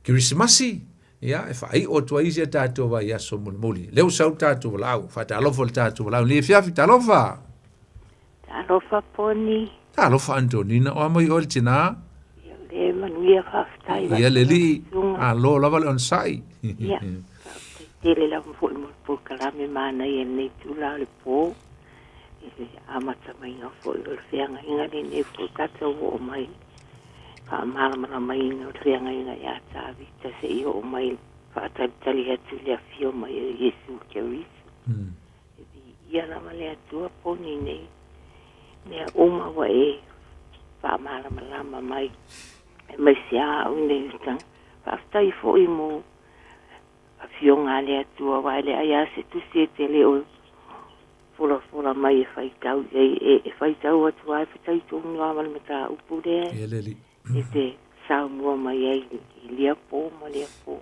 Kerisimasi, ia, e faaiu atu ai si a tatou vaiaso mulimuli. Lea ua sau le tatou valaau, faatalofa i le tatou valaau. Lenei afiafi, talofa! Talofa Poni. Talofa Antonina, o a mai oe le tinā? Ia, le manuia faafetai. Ia le alii, malo lava le onosai. Ia, faafetai tele lava foi mo le polokalame manaia i lenei itula o le po. I le amata maiga foi o le feagaiga lenei foi tatou oo mai faamalamalamaina o le feagaiga ia Tavita seia oo mai faatalitali atu i le afio mai o Iesu Keriso. E viia lava le Atua poni nei mea uma ua e faamalamalama mai aemaise lava au nei faafetai foi mo Afioga a le Atua, aua e leai lava se tusi e te le o folafola mai e faitau i ai, e, e faitau atu lava e fetai tonu lava ma le mataupu lea Ia le Alii. e te saunoa mai ai i lea pō ma lea pō,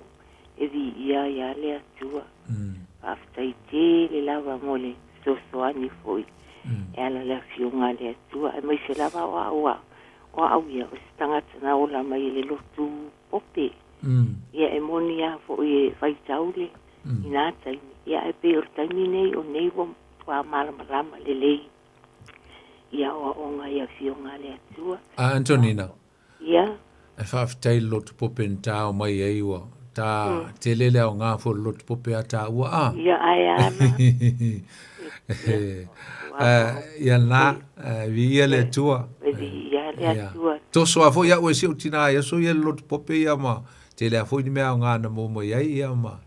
e viia ai lava le Atua. Faafetai tele lava mo le fesoasoani foi e ala i le Afioga a le Atua, aemaise lava o au, o au ia, o se tagata na ola mai i le lotu pope. Ia e moni lava foi e faitau le i nā taimi, ia ae pei o le taimi nei o nei ua matua malamalama lelei i aoaoga i Afioga a le Atua. A Antonina. Ia. E faafetai i le lotu pope na tao mai ai ua tā tele le aoga foi o le lotu pope a tāua a. Ia ae a na. Ia na, viia le Atua. Viia le Atua. Toso lava foi au e si ou tinā i aso ia i le lotu pope ia ma tele lava foi ni mea aoga na maua mai ai ia ma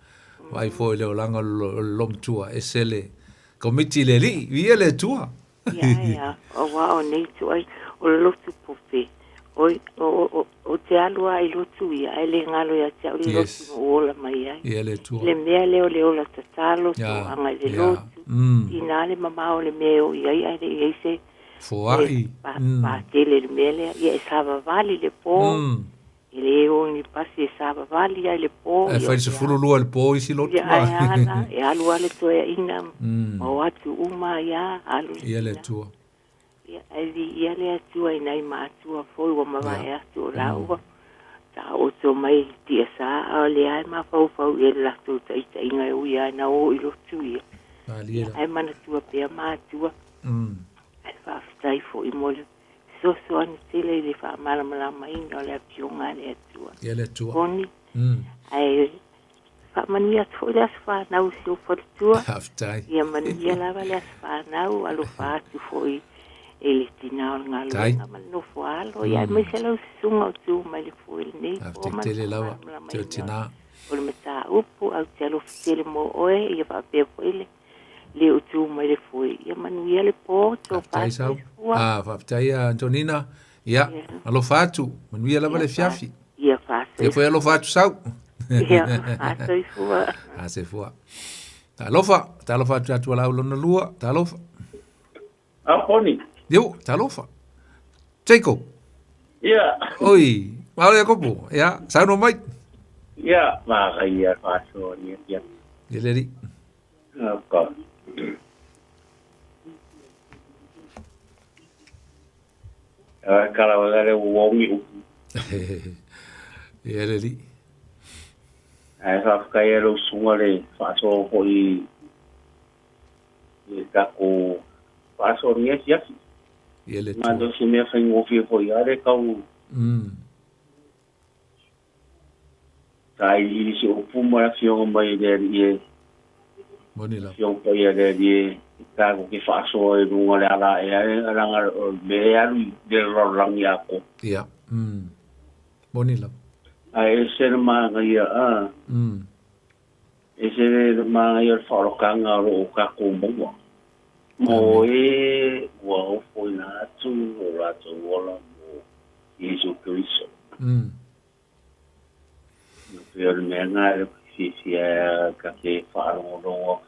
vaai foi i le olaga o le lomatua ese le komiti i le Alii. Viia le Atua. Ia ea, aua o nei tuai, o le lotu pope, oi, o, o, o, ou te alu lava i lotu ia, ae le galo ia te au le lotu na ou ola mai ai. Ia le Atua. Le mea lea o le ola tatalo, toaga i le lotu, ina le mamao o le mea e oo i ai, ae le i ai se Foai. Patele i le mea lea, ia e savavali le po, e le o i ni pasi e savavali ai le po. E fai le 12 i le po isi lotu. Ia ae a la, e alu lava le toeaina, ma o atu uma ai lava, alu le Ia le Atua. Ia, ae viia le Atua i nai matua foi ua mavae atu o la ua taoto mai i tiasa, a o lea e mafaufau i ai le latou taitaiga e ui lava ina o i lotu ia. Malie la. Ae manatua pea matua. Ae faafetai foi mo le fesoasoani tele i le faamalamalamaina o le Afioga a le Atua. Ia le Atua. Poni. Ae faamanuia atu foi le aso fanau i si ou faletua. Faafetai. Ia manuia lava le aso fanau, alofa atu foi i le tinā o le galuega ma le nofo alo. Ia aemaise lau susuga o tu mai le foe i lenei po ma le faamalamalamaina o le mataupu. Ae ou te alofa tele mo oe, ia faapea foi le le o tu mai le foe. Ia manuia le po, tofa soifua. Ah, faafetai Antonina. Ia, alofa atu, manuia lava le afiafi. Ia faasoifua. Ia foi alofa atu sau. Ia faasoifua. Faasoifua. Talofa, talofa atu atu lau lona lua, talofa. A poni. Yo, talofa. Jacob. Ia. Oi, malo Iakopo. Ia, saunoa mai. Ia, manaia faasoa ia ia. Ia le alii. Ka. Kala wala le uongi upu. Ia le alii. Ae faafetai e lou susuga le faasoa foi i le tatou faasoa i lenei afiafi. Ia le Atua. Malo se mea faigofie foi lava le tau sailiili se upu ma le afioga mai e le Alii e Moni lava. Afioga paia e le Alii e tatou te faasoa i luga o le ala ea leaga o le mea e alu i le lalolagi atoa. Ia. Moni lava. Ae ese le manaia a. Ese le manaia o le faaolotaga o lo o tatou maua. Mo e ua ofoina atu o latou ola mo Iesu Keriso. E pei o le mea lena e fiafia ta te faalogologo.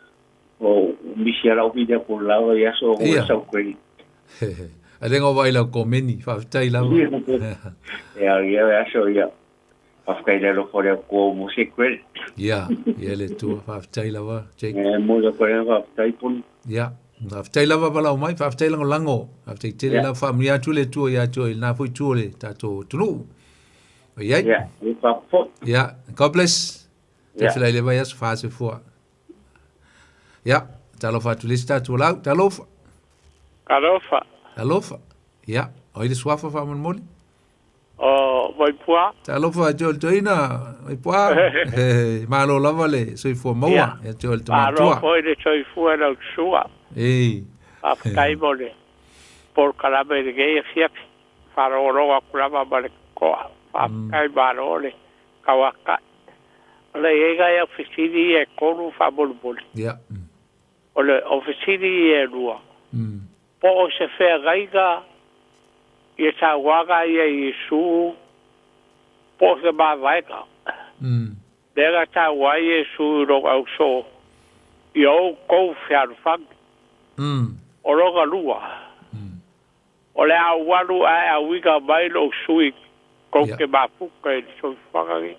O misi a lau video ko lava i aso o Ia. sau koe. A le ngova i lau komeni, faafetai lava. Ia, ia aso ia. Faafetai le alofa o le Atua mo se credit. Ia, ia le Atua, faafetai lava, Jake. E mo le koe faafetai poni. Ia, faafetai lava valaau mai, faafetai lagolago, faafetai tele Ia. lava, faamanuia atu le Atua ia te oe i lena foi itu o le tatou atunuu. O i ai. Ia, e faapofo. Ia, God bless. Ia. Tafila i le vaiaso faasoifua. Ia, talofa atu le isi tatou lau, talofa. Talofa. Talofa. Ia, o ai le suafa faamolemole? O Vaipua. Talofa ia te oe le toeaina, Vaipua. Malo lava le soifua maua Ia. ia te oe le Malo tamatua. foi le soifua i lau sua. Ei. Faafetai mo le polokalame i lenei afiafi. Faalogologo atu lava ma le totoa. Faafetai malo le tauatai. O le i ai nai au fesili ia e tolu faamolemole. Ia. O le o fesili ia e lua, po o se feagaiga ia sauaga ia Iesu po o se mavaega. Lea na taua ai Iesu i lona uso ia outou fealofani. O lona lua, o le a ou alu ae auina mai lou sui tou te mafuta i le soifuaga lenei.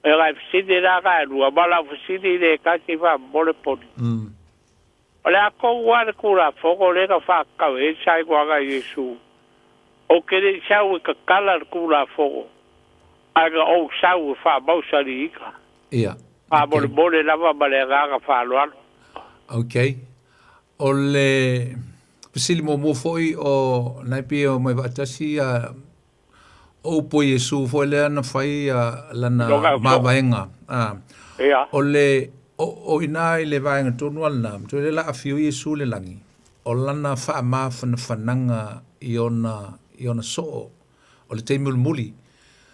E nai fesili la na e lua, ma lau fesili le tasi faamomole poni. O le a tonu lava le Tulafono lea na faatatau ai le saunoaga a Iesu, Ou te le i sau e tatala le Tulafono, ae na ou sau e faamausaliina. Ia. Faamolemole lava ma le agaga faaaloalo. Ok. O le fesili muamua foi o nai pei e omai faatasi ia o upu a Iesu foi lea na fai lana mavaega. Ia. O le o, o ina i le vaega tonu a lena, matua lea la afio Iesu i le lagi, o lana faamafanafanaga i ona, i ona soo, o le taimi mulimuli.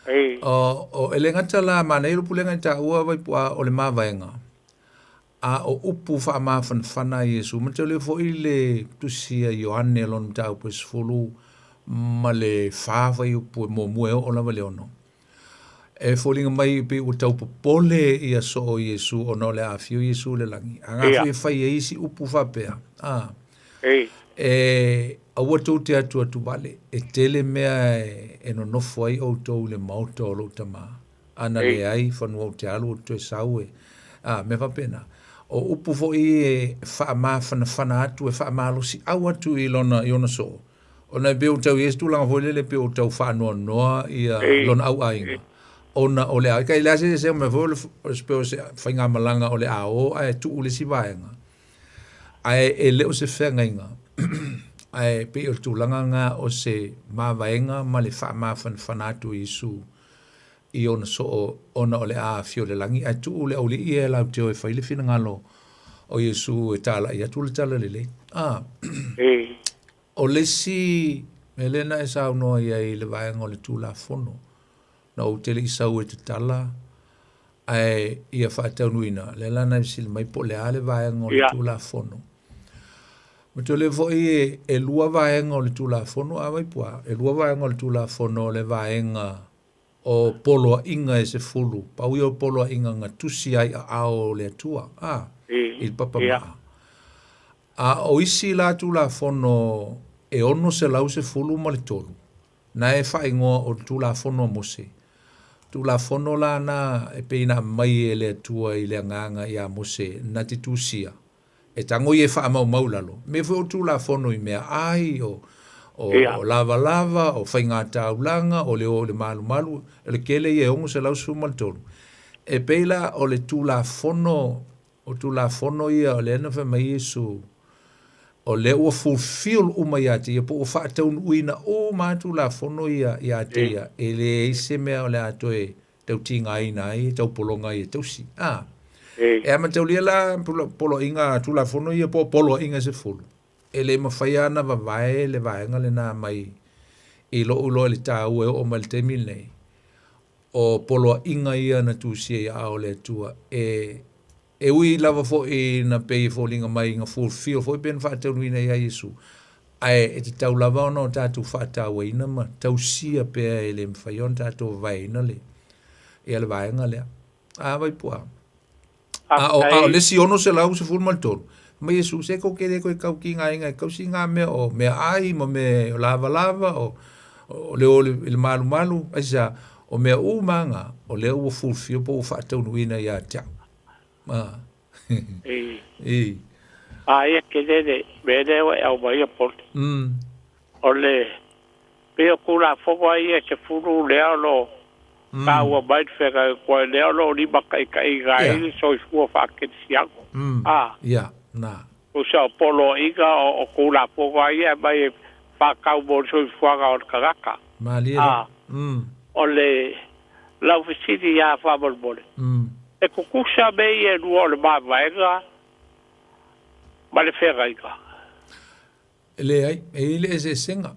Ei. O, o, e le gata la manaia le upu lea na e taua Vaipu'a o le mavaega, a o upu faamafanafana a Iesu, matou le foi le tusi a Ioane lona mataupu e 14 fuaiupu e muamua e oo lava i le 6. E foliga mai pei ua tau popole ia soo o Iesu ona o le aafia o Iesu i le lagi. A Ia. gafua e fai ai isi upu faapea, a, Ei. e aua tou te atuatu vale, e tele mea e nonofo ai outou i le maota o lou Tama. A na Ei. leai fanua ou te alu ou te toe sau e, a, mea faapena. O upu foi e faamafanafana atu, e faamalosiau atu i lona, i ona soo. Ona e pei ua tau i ai se tulaga foi lele pei ua tau faanoanoa ia Ei. lona auaiga. Ona o le a, kai le a se se mea foi o le, o se pei o se faigamalaga o le a o ae tuu le isi vaega. Ae e le o se feagaiga, ae pei o le tulaga lena o se mavaega ma le faamafanafana atu o Iesu i ona soo ona o le a afio i le lagi, ae tuu le aualii ia e latou te o e fai le finagalo o Iesu e talai atu le talalelei. A, o le isi mea lea na e saunoa i ai i le vaega o le Tulafono, na ou te le i sau e tatala, ae ia faataunuuina, lea la na e fesili mai po o le a le vaega o le Ia. Tulafono. Matua lea foi e, e lua vaega o le Tulafono, a Vaipuā, e lua vaega o le Tulafono, o le vaega o poloaiga e 10, pau ia o poloaiga na tusi ai aao o le Atua, a, i le papa maa. A o isi la Tulafono e 613, na e faaigoa o le Tulafono a Mose. Tulafono la na e pei na aumai e le Atua i le agaga ia Mose na te tusia, e tago ia e faamaumau i lalo. Mea foi o Tulafono i mea ai, o, o, o lavalava, o faiga taulaga, o le o i le malumalu, o le tele ia e 613. E pei la o le Tulafono, o Tulafono ia o lea na fai mai Iesu, o lea ua fulfill uma ia te ia, po ua faataunuuina uma lava Tulafono ia ia te ia, e leai se mea o le a toe tautigaina ai, taupologa ai e tausi. A. E amataulia la poloaiga Tulafono ia po o poloaiga e 10, e le mafai lava ona vavae le vaega lena mai i lou iloa i le taua e oo mai i le taimi lenei, o poloaiga ia na tusia i aao o le Atua e E ui lava foi ina pei e foliga mai na fulfill foi pe na faataunuuina ia Iesu, ae e tatau lava ona o tatou faatauaina ma tausia pea e le mafai ona tatou vavaeina le, ia le vaega lea. A Vaipu'a. A o, a o le isi 613, mai Iesu, se kou ke le koe kau ki ngā inga e kausi ngā mea o mea ai ma mea o lavalava o, o le o le, le malumalu, aisa, o mea uma ngā, o lea ua fulfill po ua faataunuuina ia te au. Ma. I. I. A ia ke lele, me le o e au mai a pole. O le, pe o kula fogo ai e se fulu lea o lo ka ua mai le whenga e koe lea o lo lima kai kai ga i le soifua whaakerisiano. A. Ia, na. O sa o polo iga o kula fogo ai e mai e whakau mo le soifuaga o le kagaka. Malie. A. O le, lau fesili ia faamolemole. E tutusa mea ia e lua o le mavaega ma le feagaiga? E leai, e i ai le eseesega.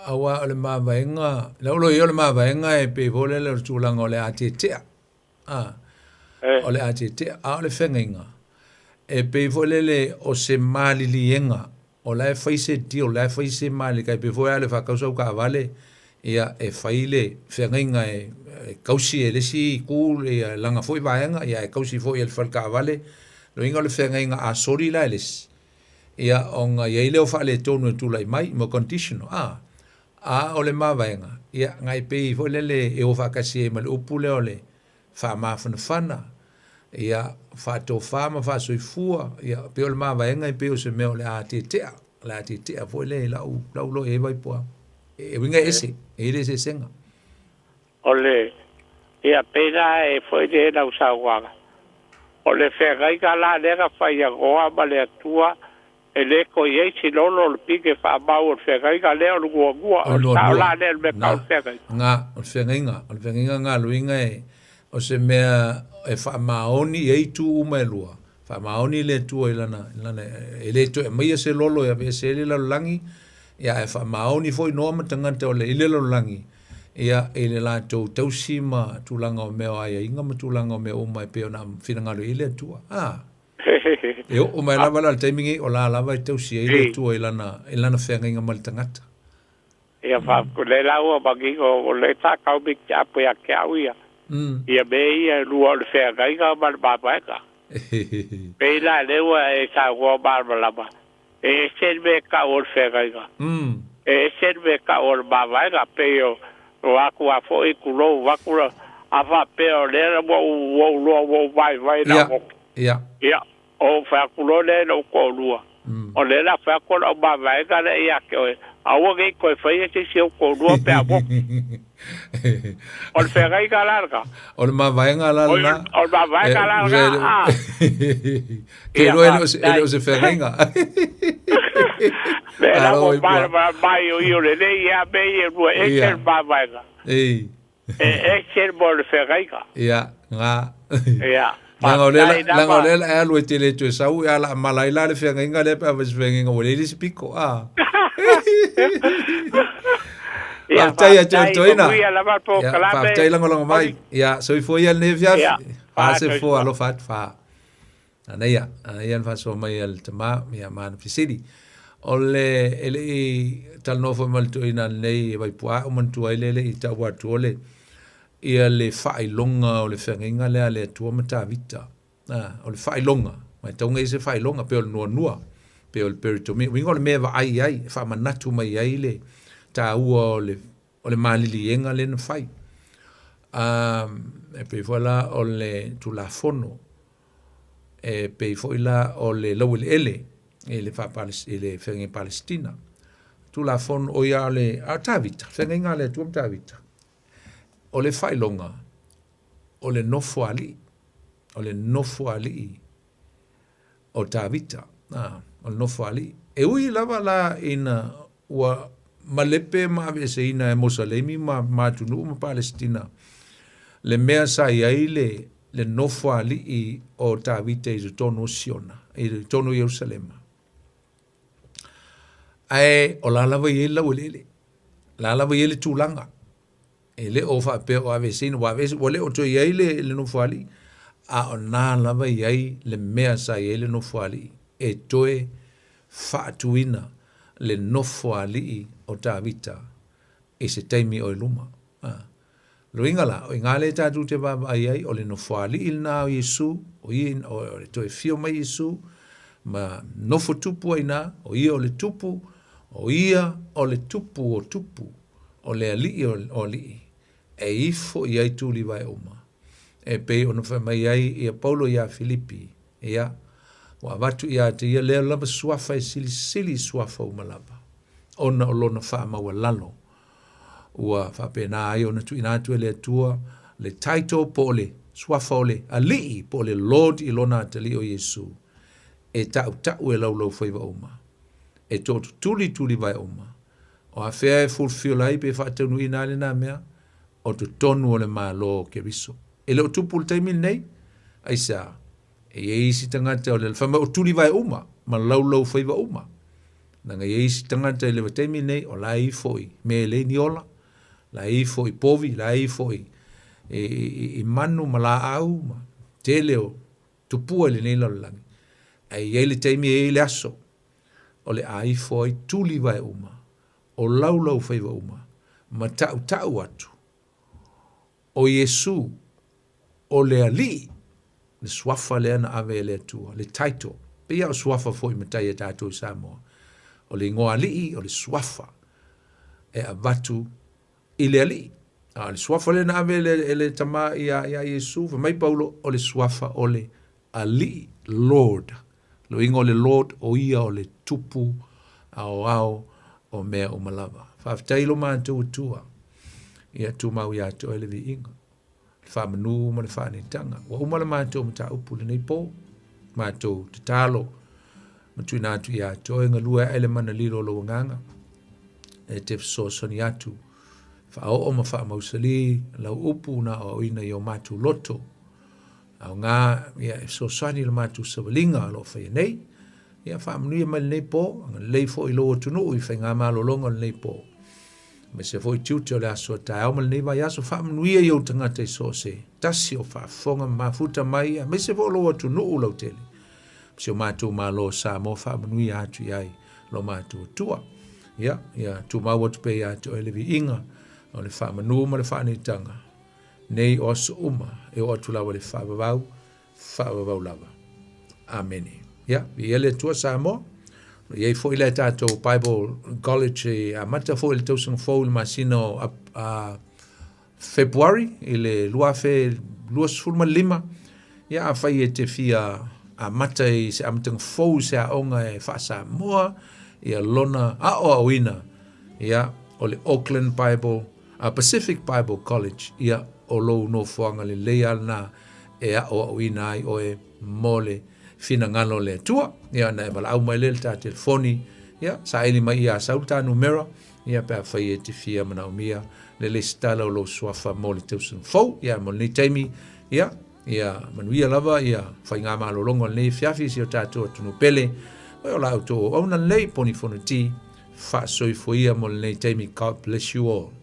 Aua o le mavaega, lau loia o le mavaega e pei foi lele o le tulaga o le a tetea. A, o le a tetea, a o le feagaiga, e pei foi lele o se maliliega O la e fai se deal, o la e fai se malikai, pei foi a le faatau sau taavale, ia e fai le feagaiga e tausi e le isi itu ia lana foi vaega, ia e tausi foi e le fale taavale. Lona uiga o le feagaiga a soli la e le isi, ia ona i ai lea o faaletonu e tulai mai, mo conditional, a. A o le mavaega, ia na e pei foi lele e o faatasi ai ma le upu lea o le faamafanafana, ia, faatofa ma faasoifua, ia, pei o le mavaega e pei o se mea o le a tetea, o le a tetea foi lea i lau, lau loa i ai Vaipoa. E uiga e ese, e i ai le eseesega. O le, ia, pei la e foi le lau saunoaga, o le feagaiga la lea na fai ia Noa ma le Atua, E le toe i ai se lolo o le pine faamau o le feagaiga lea o le nuanua, o le sao la lea o le mea tau o le feagaiga. Nga, o le feagaiga, o le feagaiga nga luiga e, o se mea e faamaoni i ai itu uma e lua, faamaoni le Atua i lana, i lana, e le toe aumaia se lolo e aveese ai le lalolagi, ia ae faamaoni foi Noa ma tagata o le, i le lalolagi, ia, i le latou tausi ma tulaga o mea o aiaiga ma tulaga o mea uma e pei ona finagalo i ai le Atua. A. E oo mai lava la i le taimi nei, o la lava e tausi ai le Atua i lana, i lana feagaiga ma le tagata. Ia faafetai lea la ua manino o lea sa tau miti apo ia te au ia. Ia mea ia e lua o le feagaiga ma le mavaega. Pei la lea ua e saunoa malamalama, e ese le mea e tau o le feagaiga, e ese le mea e tau o le mavaega. Pei o o aku a foi tulou atu la, a faapea o lea ua ou ua ou loa ua ou vaivai lau loto. Ia, ou fai atu loa lea i lou toalua, o lea la fai atu o lau mavaega lea ia te oe, aua ne i toe faia se isi ou toalua pe a motu. O le feagaiga la lena. O le mavaega la lena. O le mavaega la lena, a. Ke iloa e le o se feagaiga. Me la mo mala mai o io le lei ia me ia lua e se mavaega. Ei. E e se mo le feagaiga. Ia, nga. Ia. Langa o lea, langa o lea la alu e te le toe sau ia la mala i la le feagaiga lea pe a fai se feagaiga ua leai le isi piko. Ah. Ia, Faafetai ia te oe faafetai, Toina. manuia lava le Ia, polokalame. faafetai lagolago mai. Ia, soifua ia lenei afiafi. Ia, Fa se soifua. foa, alofa atu, fa. Manaia, manaia le faasoa mai a le tama, ia ma ana fesili. O le, e le i talanoa foi ma le toeaina nei e Vaipuaa o manatua ai le le i tau atu o le, ia le faailoga o le feagaiga lea a le Atua ma Tavita. A, o le faailoga, ma e tauga i se faailoga, pei o le nuanua, pei o le peritomia. Uiga o le mea e vaai ai, e faamanatu mai ai le taua o le o le maliliega lea na fai. E pei foi la o le Tulafono, e pei foi la o le laueleele i le i le feagaiga Palesitina. Tulafono, o ia le, a Tavita, feagaiga a le Atua ma Tavita, o le faailoga, o le nofoalii, o le nofoalii o Tavita, a, o le nofoalii. E ui lava la ina ua malepe ma aveeseina e Mosalemi ma, ma atunuu ma Palesitina le mea sa i ai le, le nofoalii o Tavita i totonu o Siona, i totonu o Ierusalema. Ae o la lava i ai le laueleele, la lava i ai le tulaga. E le o faapea o aveeseina, ua aveese, ua le o toe i ai le, le nofoalii, a o na lava i ai le mea sa i ai le nofoalii e toe faatuina le nofoalii o Tavita i se taimi o i luma. A. Luiga la, o iga lea tatou te vaavaai ai, o le nofoalii lena o Iesu, o ia, o le toe fio mai Iesu, ma nofo tupu ai na, o ia o le tupu, o ia o le tupu o tupu, o le alii o alii, e ifo i ai tulivae uma. E pei ona fai mai ai ia Paulo iā Filipi, ia, ua avatu ia te ia lea lava suafa e silisili i suafa uma lava, ona o lona faamaualalo. Ua faapena ai ona tuuina atu e le Atua le title po o le suafa o le alii po o le Lord i lona atalii o Iesu, e tautau e laulaufaiva uma, e tootutuli tulivae uma, O afea e fulfill ai pe faataunuuina ai lena mea? O totonu o le Malo o Keriso. E le o tupu i le taimi lenei? Aisea? E i ai isi tagata o le fai mai o tulivae uma ma laulaufaiva uma. Leaga e i ai isi tagata i le taimi lenei o la e ifo i mea e leai ni ola, la e ifo i povi, la e ifo i, i, i, i manu ma laau ma tele o tupua i lenei lalolagi. Ae i ai le taimi e i ai le aso o le a ifo ai tulivae uma, o laulaufaiva uma, ma tautau atu, o Iesu, o le Alii, le suafa lea na ave e le Atua, le title, pei lava o suafa foi matai a tatou i Samoa, o le igoa alii, o le suafa e avatu i le Alii. A o le suafa lea na ave e le, e le Tama iā, iā Iesu, fai mai Paulo, o le suafa o le Alii, Lord. Loiga o le Lord, o ia o le tupu aoao o mea uma lava. Faafetai lo matou Atua, ia tumau ia te oe le viiga, le faamanu ma le faaneetaga. Ua uma le matou mataupu i lenei po, matou tatalo ma tuuina atu ia te oe galue ae le mana lilo o lou agaga, e te fesoasoani atu, faaoo ma faamausali lau upu na aoaoina i o matou loto, Aoga, ia, e fesoasoani i le matou savaliga o lo o faia nei. Ia, faamanuia mai lenei po, agalelei foi i lou atunuu i faigamalologa o lenei po. Aemaise foi tiute o le aso a taeao ma lenei vaiaso, faamanuia i ou tagata i so o se tasi o faafofoga ma mafuta mai, aemaise foi o lou atunuu lautele. Ma si o matou Malo o Samoa, faamanuia atu i ai lo matou Atua. Ia, ia tumau atu pea ia te oe le viiga o le faamanu ma le faaneetaga. Nei o aso uma, e oo atu lava i le faavavau, faavavau lava. Amene. Ia, viia le Atua Samoa. O i ai foi le tatou Bible College e amata foi i le tausaga fou i le masina o February i le 2025. Ia, afai e te fia amata i se amataga fou i se aoga e faa-Samoa, ia lona aoaoina, ia, o le Auckland Bible A Pacific Bible College, ia, o lou nofoaga lelei lava lena e aʻoaʻoina ai ʻoe mo le finagalo o le Atua. Ia, ona e valaau mai lea i le ta telefoni, ia, saili mai iā Sau le ta numera, ia, pe afai e te fia manaomia le lesitala o lou suafa mo le tausaga fou. Ia, mo lenei taimi, ia, ia manuia lava ia faigamalologa o lenei afiafi i si o tatou atunuu pele. O la outou auauna lenei, Poni Fonoti, faasoifua ia mo lenei taimi. God bless you all.